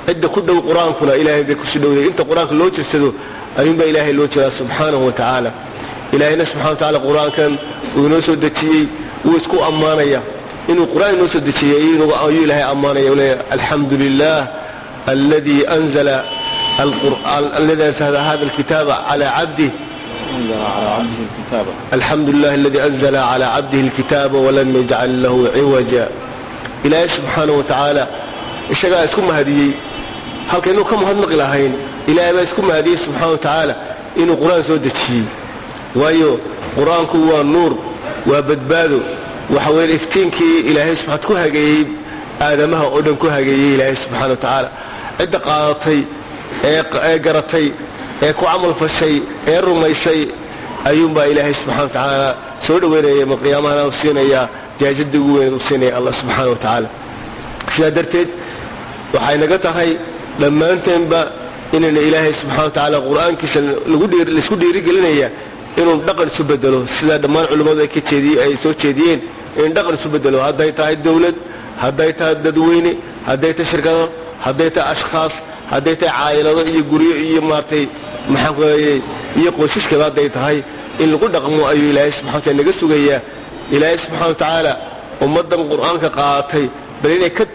Cidda ku dhow qur-aankuna Ilaahay bay kusii dhowday. Inta qur-aanka loo jirsado ayuunbaa Ilaahay loo jiraa subxaanahu wa tacaala. Ilaahayna subxana wa tacala qur-aankan uu inoo soo dejiyey wuu isku ammaanaya. Inuu qur-aan inoo soo dejiyey ayuu Ilaahay ammaanaya. Uu leeyahay: alxamdu lilah alladii anzala alladii anzala hada alkitaaba calaa cabdih, alxamdu lilah aladii anzala calaa cabdihi alkitaaba walam yajcal lahu ciwaja. Ilaahay subxaanahu wa tacaala isagaa isku mahadiyey. Halka inuu ka mahadnaqi lahayn, Ilaahay baa isku mahadiyey subxaana wa tacaala inuu qur-aan soo dejiyey, waayo qur-aanku waa nuur, waa badbaado, waxa weeye iftiinkii Ilaahay subxaan ku hageeyey aadamaha oo dhan ku hageeyey. Ilaahay subxaana wa tacaala cidda qaadatay ee garatay ee ku camal fashay ee rumaysay ayuunbaa Ilaahay subxana wa tacaala soo dhoweynaya, ma qiyaamahana u siinayaa jaasadii ugu weyneed u siinaya Allah subxaana wa tacaala. Sidaa darteed waxay naga tahay dhammaanteenba inayna Ilaahay subxana wa tacaala qur-aankiisa laisku dhiirigelinaya inuu dhaqan isu bedelo, sidaa dhammaan culimmadu ay ka jeediy ay soo jeediyeen, in dhaqan isu bedelo, hadday tahay dowlad, hadday tahay dadweyne, hadday tahay shirkado, hadday tahay ashkhaas, hadday tahay caayilado iyo guryo iyo maartay maxaan ku leeyay iyo qoysaskaba hadday tahay, in lagu dhaqmo ayuu Ilaahay subxana wa taala naga sugayaa. Ilaahay subxana wa tacaala ummaddan qur-aanka qaadatay bal inay ka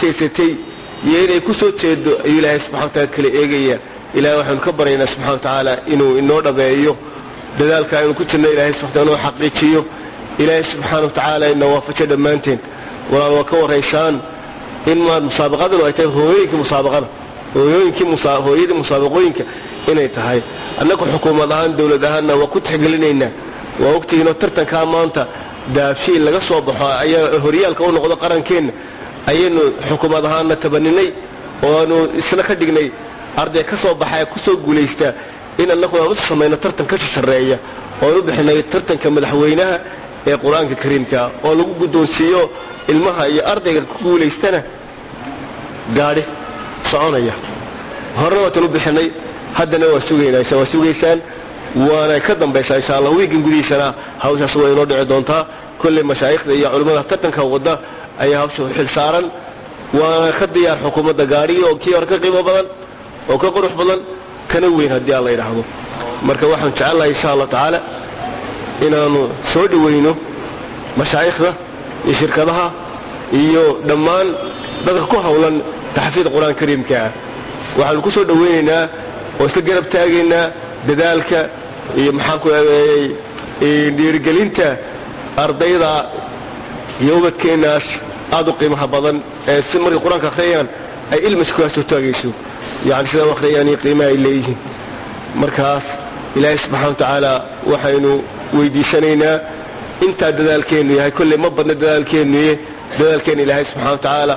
jeesatay iyo inay ku soo jeedo ayuu Ilaahay subxana wa taala kala eegaya. Ilahay waxaanu ka baryaynaa subxana wa tacaala inuu inoo dhabeeyo dadaalka aynu ku jirno, Ilahay subxana taala inoo xaqiijiyo, Ilaahay subxaana wa tacaala ina waafajiyo dhammaanteen. Walaal, waa ka warraysaan in maad musaabaqadanu ay tahay hooyooyinkii musaabaqada, hooyooyinkii hooyadii musaabaqooyinka inay tahay. Annagu xukuumad ahaan, dowlad ahaanna waa ku tixgelinaynaa. Waa ogtihiinoo tartankaa maanta Dahabshiil laga soo baxo ayaa horyaalka u noqdo qarankeenna ayaynu xukuumad ahaanna tabaninay oo aanu isna ka dhignay arday ka soo baxa ee ku soo guulaysta in annaguna aan u samayno tartan ka sarreeya oo aan u bixinay tartanka madaxweynaha ee qur-aanka kariimka, oo lagu guddoonsiiyo ilmaha iyo ardayga ku guulaystana gaadhi soconaya. Horena waatan u bixinay, haddana waa sugaynaa, waa sugaysaan, waana ka dambaysaa insha Allah. Wiigan gudihiisana hawshaas way inoo dhici doontaa. Kolley mashaayikhda iyo culimmada tartanka wadda ayaa hawsha u xil saaran, waana ka diyaar xukuumadda gaadhigii oo kii hore ka qiimo badan oo ka qurux badan kana weyn haddii Alla yidhaahdo. Marka waxaan jecelnahay insha Allah tacaala inaannu soo dhoweyno mashaayikhda iyo shirkadaha iyo dhammaan dadka ku howlan taxfiid qur-aan kariimka ah. Waxaanu ku soo dhoweynaynaa Oo isla garab taagaynaa dadaalka iyo maxaan ku adeeyey dhiirigelinta ardayda iyo ubadkeennaas aad u qiimaha badan ee si markay qur-aanka akhriyayaan ay ilmas kugaa soo taagayso, yacni sidaa u akhriyayaan iyo qiimaha ay leeyihiin. Markaas Ilaahay subxana wa tacaala waxaynu weydiisanaynaa intaa dadaalkeennu yahay, kolley ma badna dadaalkeennuye, dadaalkeenna Ilaahay subxana wa tacaala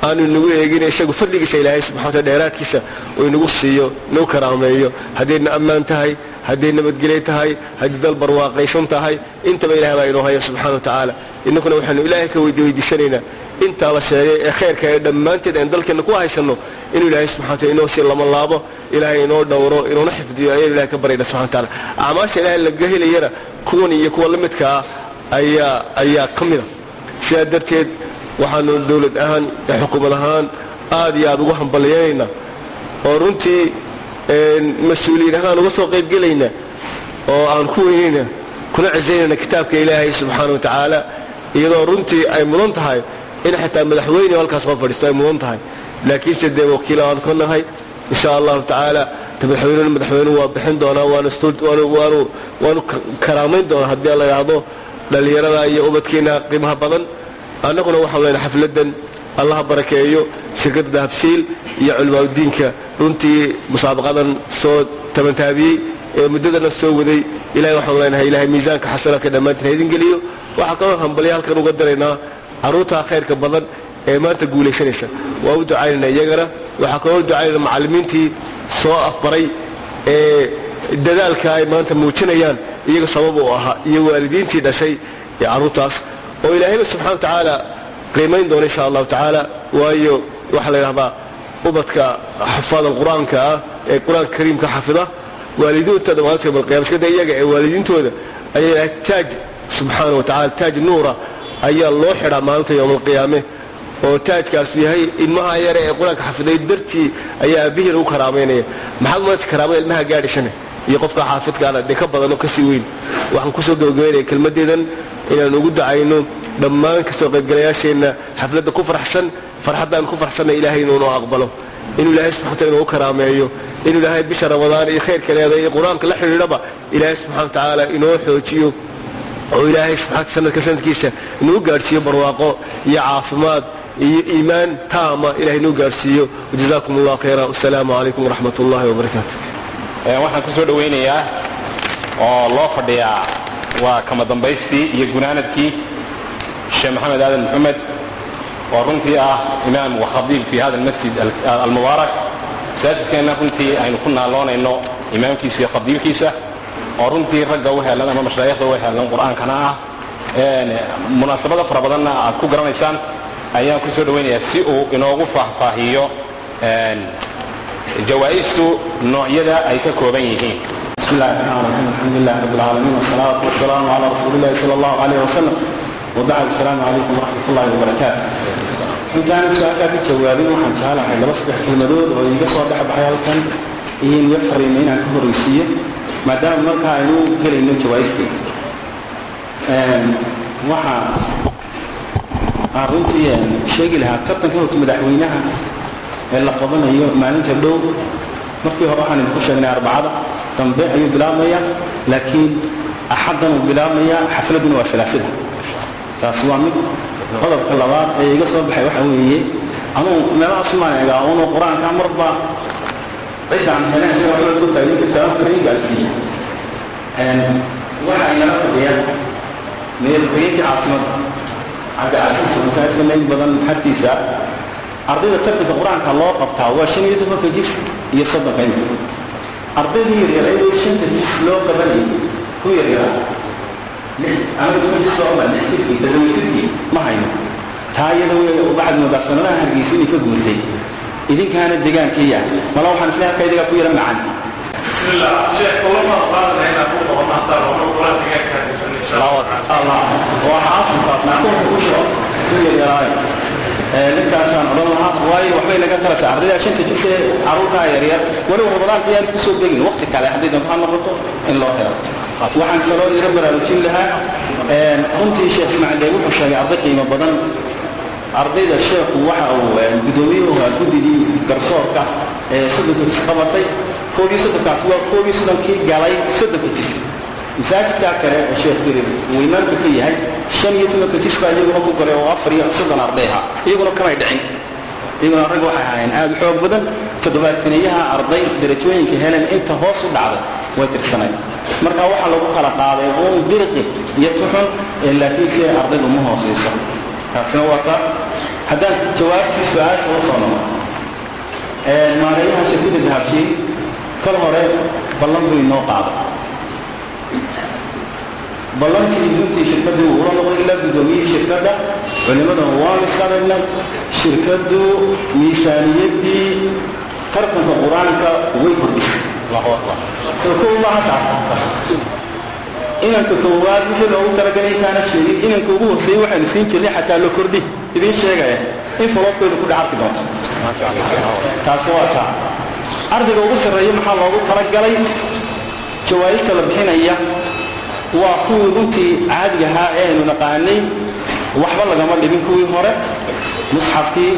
aanu inagu eegin, isagu fadligiisa Ilaahay subxana wa taala dheeraadkiisa uu inagu siiyo, nagu karaameeyo. Haddayna ammaan tahay, hadday nabadgelyo tahay, haddii dal barwaaqaysan tahay, intaba Ilahay baa inoo haya subxana wa tacaala. Innakuna waxaynu Ilaahay ka weydiisanaynaa intaa la sheegay ee khayrka ee dhammaanteed aan dalkeenna ku haysanno inuu Ilaahay subxana wataala inoo sii lama laabo, Ilaahay inoo dhowro, inoona xifdiyo ayaynu Ilahay ka baryna subxana wa taala. Acmaasha Ilaahay laga helayana kuwan iyo kuwa la midkaa ayaa ka mida. Sidaa darteed waxaanu dowlad ahaan, xukuumad ahaan aad iyo aad ugu hambalyaynaynaa oo runtii mas-uuliyiin ahaan uga soo qaybgelaynaa oo aan ku weynayna kuna cisaynayna kitaabka Ilaahay subxaana wa tacaala, iyadoo runtii ay mudan tahay in xitaa madaxweyne halkaas soo fadhiisto ay mudan tahay, laakiinse dee wakiil aan ka nahay insha Allahu tacaala. Madaxweynena madaxweynuhu waa bixin doonaa, waanu karaamayn doonaa haddii la yidhaahdo dhallinyarada iyo ubadkeena qiimaha badan. Annaguna waxaanu leenahay xafladan Allaha barakeeyo, shirkadda Dahabshiil iyo culimaadudiinka runtii musaabaqadan soo tabantaabiyey ee muddadana soo waday. Ilahay waxaanu leenahay Ilahay miisaanka xasanaadka dhammaantiin ha idin geliyo. Waxaa kaloo hambalya halkan uga diraynaa carruurtaa khayrka badan ee maanta guulaysanaysa, waa u ducaynaynaa iyagana. Waxaa kaloo ducaynayna macallimiintii soo afbaray ee dadaalka ay maanta muujinayaan iyaga sabab u ahaa, iyo waalidiintii dhashay ee carruurtaas oo Ilaahayba subxana wa tacaala qiimayn doona insha Allahu tacaala. Waayo waxaa la yidhahdaa ubadka xafaada qur-aanka ah ee qur-aanka kariimka xafida, waalidiintooda maalinta yawm alqiyama iskada iyaga ee waalidiintooda ayaa Ilaahay taaj subxaana wa tacala, taaj nuura ayaa loo xidhaa maalinta yowm alqiyaame, oo taajkaasu yahay ilmaha yare ee qur-aanka xafiday dartii ayaa aabihii lagu karaamaynaya. Maxaad maanta karaamada ilmaha gaadhisane iyo qofka xaafidkaana dee ka badan oo kasii weyn. Waxaan kusoo gabagabaynaya kelmaddeedan inaan ugu ducayno dhammaan kasoo qaybgalayaasheenna xafladda ku faraxsan, farxaddaan ku farxsanna Ilaahay inuu noo aqbalo, inuu Ilaahay subxana wataala inuu karaameeyo, inuu Ilaahay bisha Ramadaan iyo khayrka leedahay iyo qur-aanka la xidhiidhaba Ilaahay subxana wa tacaala inoo xoojiyo, oo Ilaahay subxana sanadka sanadkiisa inuu gaadhsiiyo barwaaqo iyo caafimaad iyo iimaan taama Ilahay inuu gaadhsiiyo. Wajazaakum Allah khayra, wasalaamu calaykum waraxmat ullahi wabarakaatu. Waxaan ku soo dhowaynayaa oo loo fadhiyaa waa kama dambaystii iyo gunaanadkii Sheekh Maxamed Aadan Maxamed oo runtii ah imaam wa khadiib fi hada almasjid almubaarak, masaajidkeenna runtii aynu ku naaloonayno imaamkiisa iyo khadiibkiisa, oo runtii ragga u heelan ama mashaayikhda u heelan qur-aankana ah, munaasabado fara badanna aad ku garanaysaan, ayaan ku soo dhowaynayaa si uu inoogu faahfaahiyo jawaa'istu noocyada ay ka kooban yihiin. بسم الله الرحمن الرحيم، الحمد لله رب العالمين، والصلاة والسلام على رسول الله صلى الله عليه وسلم، وبعد، السلام عليكم ورحمة الله وبركاته. Intaan su-aashaa ka jawaabin waxaan jeclahay laba saddex kelmadood oo iiga soo dhex baxay halkan iyo in iga fariima inaan ka horreysiiyo, maadaama markaa aynu gelayno jawaa'istii. Waxa aan runtii sheegi lahaa tartanka horta madaxweynaha ee la qabanayo maalinta dhow, markii hore waxaan idinku sheegnay Arbacada dambe ayuu bilaabmayaa, laakiin Axaddan uu bilaabmayaa, xafladduna waa Salaasada. Taasi waa mid. Qodobka labaad ee iga soo baxay waxa weeye, anuu meelaha sumaan egaa unu qur-aanka marba ciddaan helen isaga waxba ku taagin kitaabka ii gaarsiiye. Waxaa inala fadhiya meel ku-xigeenkii caasimadda Cabdicasiis, masaajidka in badan xagtiisa. Ardayda tartanka qur-aanka loo qabtaa waa 15-ka jis iyo 30-ka inta. Ardaydii yaryar ee shanta jis loo qabanayay ku yaryaraa anaga 10 jis soo 6 jirkii 7 jirkii ma hayno. Taa iyada wey waxaad moodaa sanadaha Hargeysa inay ka guurtay, idinkaana degaankiiya mala waxaan isle halka idigaa ku yara macan. بسم الله شيخ والله قال لنا Allah waa xaasilkaas naagta ku shiro ku yaryaraayo ninkaasaan odhan lahaa, waayo waxbay naga taraysaa ardayda shanta jis ee carruurtaa yaryar, weliba Ramadaanka yaan kusoo degin, waqti kale hadday doonto ha noqoto in loo helo. Waxaan kaloo ira baraarujin lahaa, runtii Sheekh Ismaaciil Dheeg wuxuu sheegay arday qiimo badan. Ardayda sheekhu waxa uu guddoomiyuhu ahaa guddigii garsoorka ee 30-ka jis qabatay. 31-kaas waa 31-kii galay 30-ka jis. Masaajidkaa kale ee Sheekh Dirir uu imaamka ka yahay 15-ka jis baa iyaguna ku galay oo 34 arday ah, iyaguna kamay dhicin. Iyaguna rag waxay ahaayeen aada u xoog badan. 70-yaha arday darajooyinka heleen inta hoos u dhacday way tirsanayd. Marka waxaa lagu kala qaaday uun dirqi iyo tuxun, laakiin si ardaydu ma hooseyso. Taasina waa taa. Haddaan jawaabtii su-aasha la soo noqo, maareeyaha shirkadda Dahabshiil kal hore ballan buu inoo qaaday. Ballantii runtii shirkaddii wuu ula noqday ilaa guddoomiyihii shirkadda, culimmaduna waanu isqabaynay. Shirkaddu miisaaniyaddii tartanka qur-aanka way kordhisay. Allahu akbar. Soo kow maaha taas? Inanka koowaad wixii loogu talagalay intaana sheegin, inanka ugu horseeyey waxaynu siin jirnay xataa la kordhi idiin sheegaya in faloobkaydu ku dhex arki doonto. Taasi waa taa. Ardayga ugu sarreeya maxaa loogu talagalay? Jawaa'ista la bixinaya waa kuwii runtii caadiga ahaa ee aynu naqaanay, waxba lagama dhibin kuwii hore: musxafkii,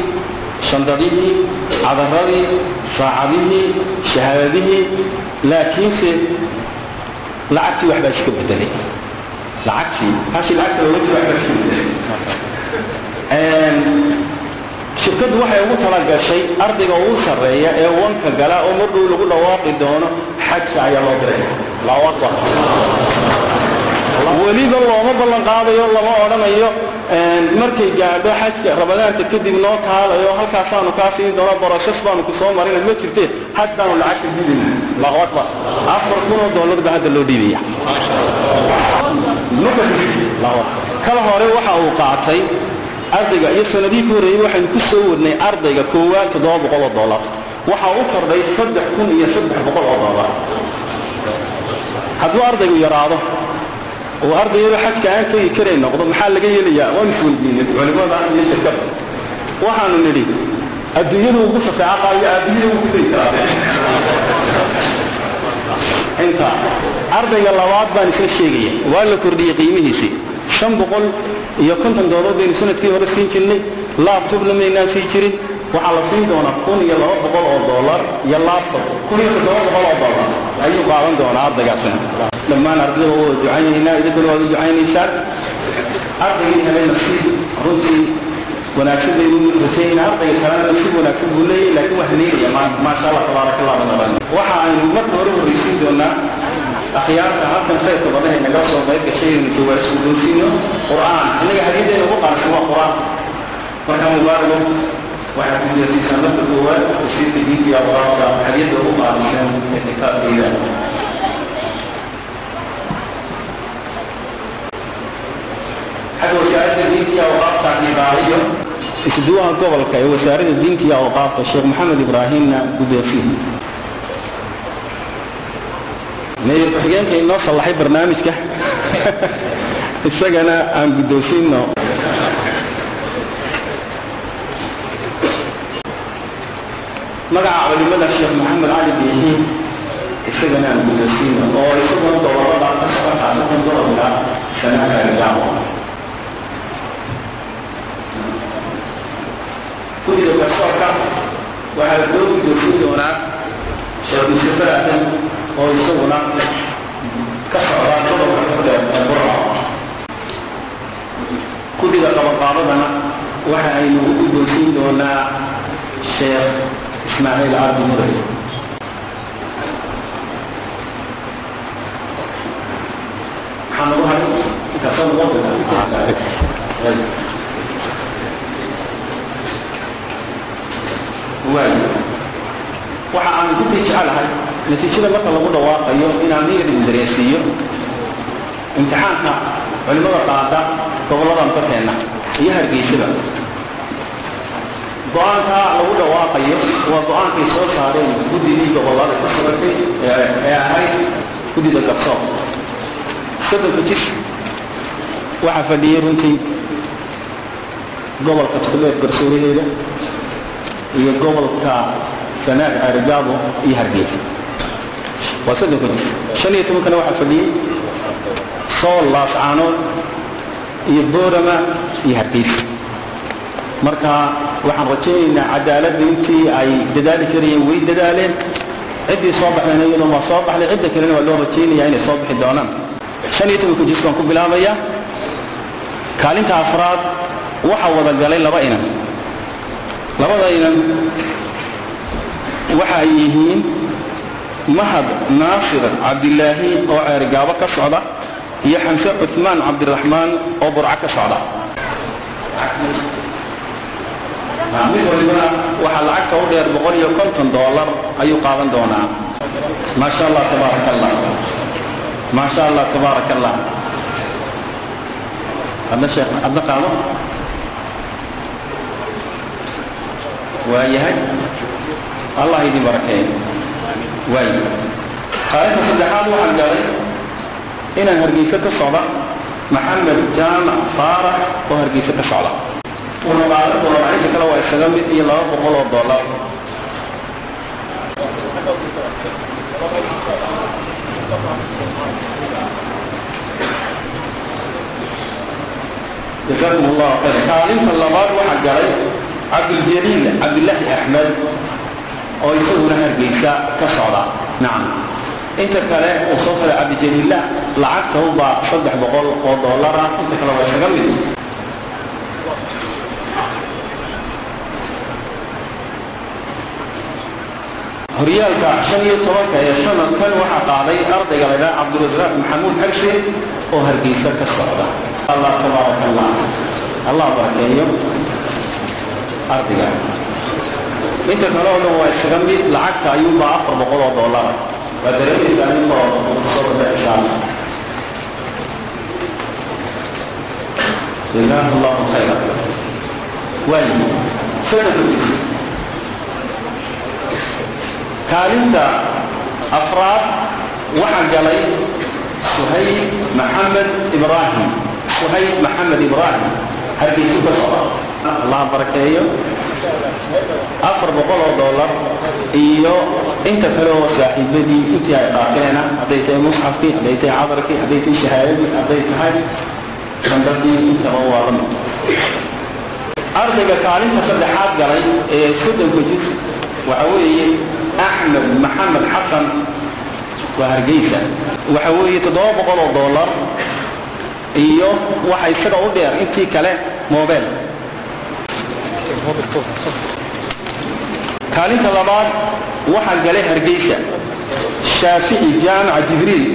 shandadihii, cadaradii, saacadihii, shahaadadihii. Laakiinse lacagtii waxbaa iska bedelay. Lacagtii hashii lacagta looga jiro waxbaa iska bedelay. Shirkaddu waxay ugu talagashay ardayga ugu sarreeya ee wanka gala oo mardhow lagu dhawaaqi doono xajka ayaa loo diray. Allahu akbar. Weliba looma ballan qaadayo, lama odhanayo markay gaadho xajka Ramadaanka kadib noo kaalayo, halkaasaanu kaa siin doona, process baanu ku soo marina, ma jirte haddaanu lacagta gudina. Allahu akbar. $4,000 baa hadda loo dhiibaya. Kala hore waxa uu qaatay ardayga iyo sanadihii ka horreeyey waxaynu ku soo wadnay ardayga koowaad $700, waxaa u kordhay $3,300. Hadduu ardaygu yaraado oo ardayadu xajka aan tegi karay noqdo, maxaa laga yeelayaa? Waan isweydiinay culimada iyo shirkadda. Waxaanu nidhi adduunyadu ugu shafeeco qaayo, aabbihii ugu tegi karaa. Inta ardayga labaad baan isla sheegaya, waa la kordhiyey qiimihiisii. $550 baynu sanadkii hore siin jirnay, laptopna maynaan sii jirin. Waxaa la siin doonaa $1,200 iyo laptop. $1,700 ayuu qaadan doonaa ardaygaasina. Dhammaan ardayda waa wada ducaynaynaa, idinkuna waad u ducaynaysaan. Ardaygii helay nasiib runtii wanaagsan baynu rajaynaa, ardayga kalena nasiib wanaagsan buu leeyahay, laakiin wax leelaya maasha Allah tabaaraka Allah naqan. Waxa aynu marka hore horreysiin doonaa akhyaarta halkan khayrka badan ee naga soo qayb gashay inaynu jawaab guddoonsiino qur'aan. Innaga hadiyaddeena ugu qaalisan waa qur'aan. Marka mubaarago waxaad guddoonsiisaan marka koowaad wasiirka diinta iyo awqaafta hadiyadda ugu qaalisan ee kitaabka Ilaahay. Xagga wasaaradda diinta iyo awqaafta israaciyo isduwaha gobolka ee wasaaradda diinta iyo awqaafta Sheekh Maxamed Ibraahimna guddoonsiin. Meeyar ku-xigeenka inoo sallaxay barnaamijka isagana aan guddoonsiino. Magaca culimada Sheekh Maxamed Cali Biixi isagana aan guddoonsiino, oo isaguna gobolada ka socda, khaasatan gobolka Sanaha Gaamo. Guddiga garsoorka waxaa loo guddoonsiin doonaa Sheekh Mustafa Aadan oo isaguna ka socda gobolka Togdheer ee Burco. Guddiga qabanqaabadana waxa aynu u guddoonsiin doonaa Sheekh Ismaaciil Cabdi Muray. Maxaa nagu haray intaasoo noqon doonaa? Waayo, waxa aan ku jecelahay natiijada marka lagu dhawaaqayo inaan idin dareensiiyo imtixaanka culimada qaada goboladan ka keenna iyo Hargeysaba. Go-aanka lagu dhawaaqayo waa go-aankay soo saareen guddidii gobolada ka socotay ee ahayd guddida garsoor. 30-ka jis waxaa fadhiyey runtii gobolka Togdheer garsooraheeda iyo gobolka Sanaag, Ceerigaabo iyo Hargeysa, waa 30-ka jis. 15-kana waxaa fadhiyey Sool, Laascaanood iyo Boorama iyo Hargeysa. Marka waxaan rajaynaynaa cadaaladda intii ay dadaali karayeen way dadaaleen. Ciddii soo baxdayna iyadoo waa soo baxday, cidda kalena waa loo rajaynayaa inay soo bixi doonaan. 15-ka juz baan ku bilaabaya. Kaalinta afraad waxaa wada galay laba inan. Labada inan waxa ay yihiin Mahad Naasir Cabdilaahi oo Ceergaabo ka socda iyo Xamse Cuthmaan Cabdiraxmaan oo Burco ka socda. Mid walibana waxaa lacagta u dheer $150 ayuu qaadan doonaa. Maasha Allah, tabaaraka Allah, maasha Allah, tabaaraka Allah. Adna sheekh, adna qaado. Waayahay, Allah idin barakeeyo. Waay, kaalinta saddexaad waxaan galay inaan Hargeysa ka socda, Maxamed Jaamac Faarax oo Hargeysa ka socda. Wuxuu qaadan doonaa, inta kale waa isaga mid, iyo $200. Jazaakum Allahu khayr. Kaalinta labaad waxaa galay Cabdiljaliil Cabdilaahi Axmed oo isaguna Hargeysa ka socda. Nacam, inta kale uu soo saray Cabdijaliilla lacagta ubaa $300 ah, inta kale waa isaga mid. Horyaalka 15-ka ee sanadkan waxaa qaaday ardayga la ydhaha Cabdirasaaq Maxamuud Xagsi oo Hargeysa ka socda. Allah, tabaaraka Allah, Allah barakeeyo ardayga. Inta kale oo dhan waa isaga mid, lacagta ayuunbaa $400. Waa dareemaysaa ninkoo soo baxisaan. Jazaahu Allahu khayra. Waayo, sanadkiisa kaalinta afraad waxaa galay Suhayb Maxamed Ibraahim. Suhayb Maxamed Ibraahim Hargeysu ka socda. Allah barakeeyo. $400 iyo inta kale oo saaxiibadii intii ay qaateena, hadday tahay musxafkii, hadday tahay cadarkii, hadday tahay shahaadadii, hadday tahay shandadii, intaba waa la mid. Ardayga kaalinta saddexaad galay ee 30-ka juz waxa weeye Axmed Maxamed Xasan, waa Hargeysa. Waxa weeye $700 iyo waxa isaga u dheer intii kale mobel. Kaalinta labaad waxaa galay Hargeysa Shaafici Jaamaca Jibriil.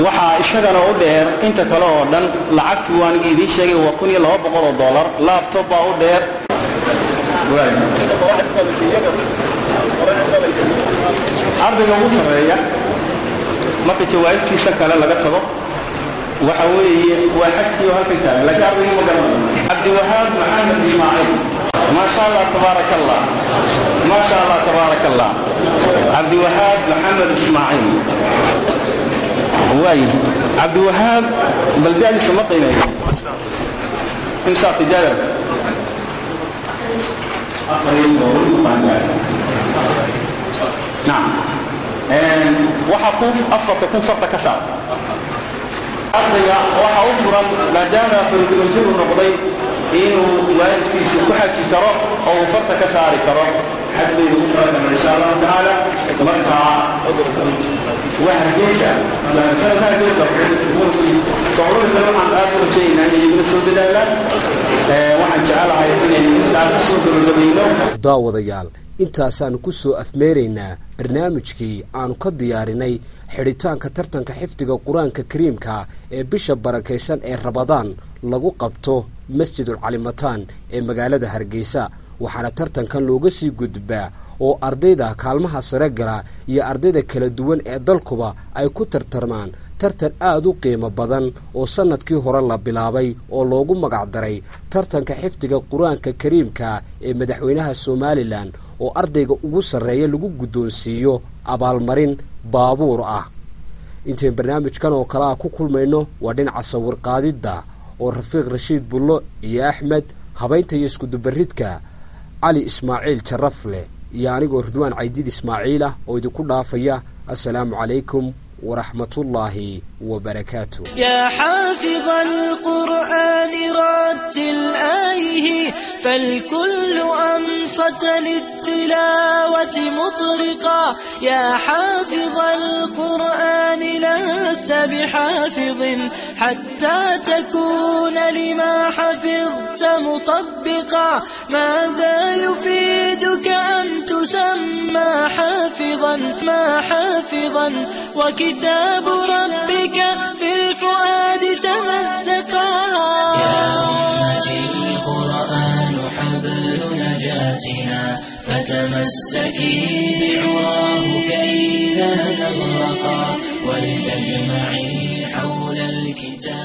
Waxaa isagana u dheer inta kale oo dhan lacagtii waaniga idiin sheegay, waa $1,200. Laptop baa u dheer. Ardayga ugu sarreeya marka jawaa'istiisa kale laga tago waxa weeye waa xajkii oo halkan taagan, laakiin ardaygii ma garanayo. Cabdiwahaab Maxamed Ismaaciil. Maasha Allah, tabaaraka Allah, maasha Allah, tabaaraka Allah. Cabdiwahaab Maxamed Ismaaciil. Waay, Cabdiwahaab bal da'diisa ma qiimeeyo. Imsaa tijaarada? 14 baan gaaray. Nacam, waxaa ku 4,000 farta ka saar. Ardayga waxaa u furan, maadaama 14 jir uu noqday, inuu waalidkiisu ku xaji karo oo uu farta ka saari karo. Xaj baynu ku talagalnay insha Allahu tacaala. Markaa waa Hargeysa sanadka gobolada kale waxaan aad u rajaynaynaa inay iyaguna soo dadaalaan. Waxaan jecelahay inaynu intaan kusoo gabagabayno. Daawadayaal, intaasaanu ku soo afmeeraynaa barnaamijkii aanu ka diyaarinay xidhitaanka tartanka xifdiga Qur-aanka Kariimka ee bisha barakaysan ee Rabadaan lagu qabto Masjidul Calimataan ee magaalada Hargeysa. Waxaana tartankan looga sii gudbaa oo ardayda kaalmaha sare gala iyo ardayda kala duwan ee dalkuba ay ku tartarmaan tartan aada u qiimo badan oo sanadkii hore la bilaabay oo loogu magacdaray tartanka xifdiga Qur-aanka Kariimka ee madaxweynaha Somalilan, oo ardayga ugu sarreeya lagu guddoonsiiyo abaalmarin baabuur ah. Intayn barnaamijkan oo kale ah ku kulmayno, waa dhinaca sawir qaadidda oo Rafiiq Rashiid Bullo iyo Axmed, habaynta iyo iskudubaridka Cali Ismaaciil Jarafleh, iyo anigoo Ridwaan Caydiid Ismaaciil ah oo idinku dhaafaya assalaamu calaykum waraxmatullaahi wabarakaatu. يا حافظ القرآن رتل آيه فالكل أنصت. وأنصت للتلاوة مطرقا. يا حافظ القرآن لست بحافظ حتى تكون لما حفظت مطبقا. ماذا يفيدك أن تسمى حافظا ما حافظا وكتاب ربك في الفؤاد تمزقا. يا أمتي القرآن حبل نجاتنا فتمسكي بعراه كي لا نغرقا، ولتجمعي حول الكتاب.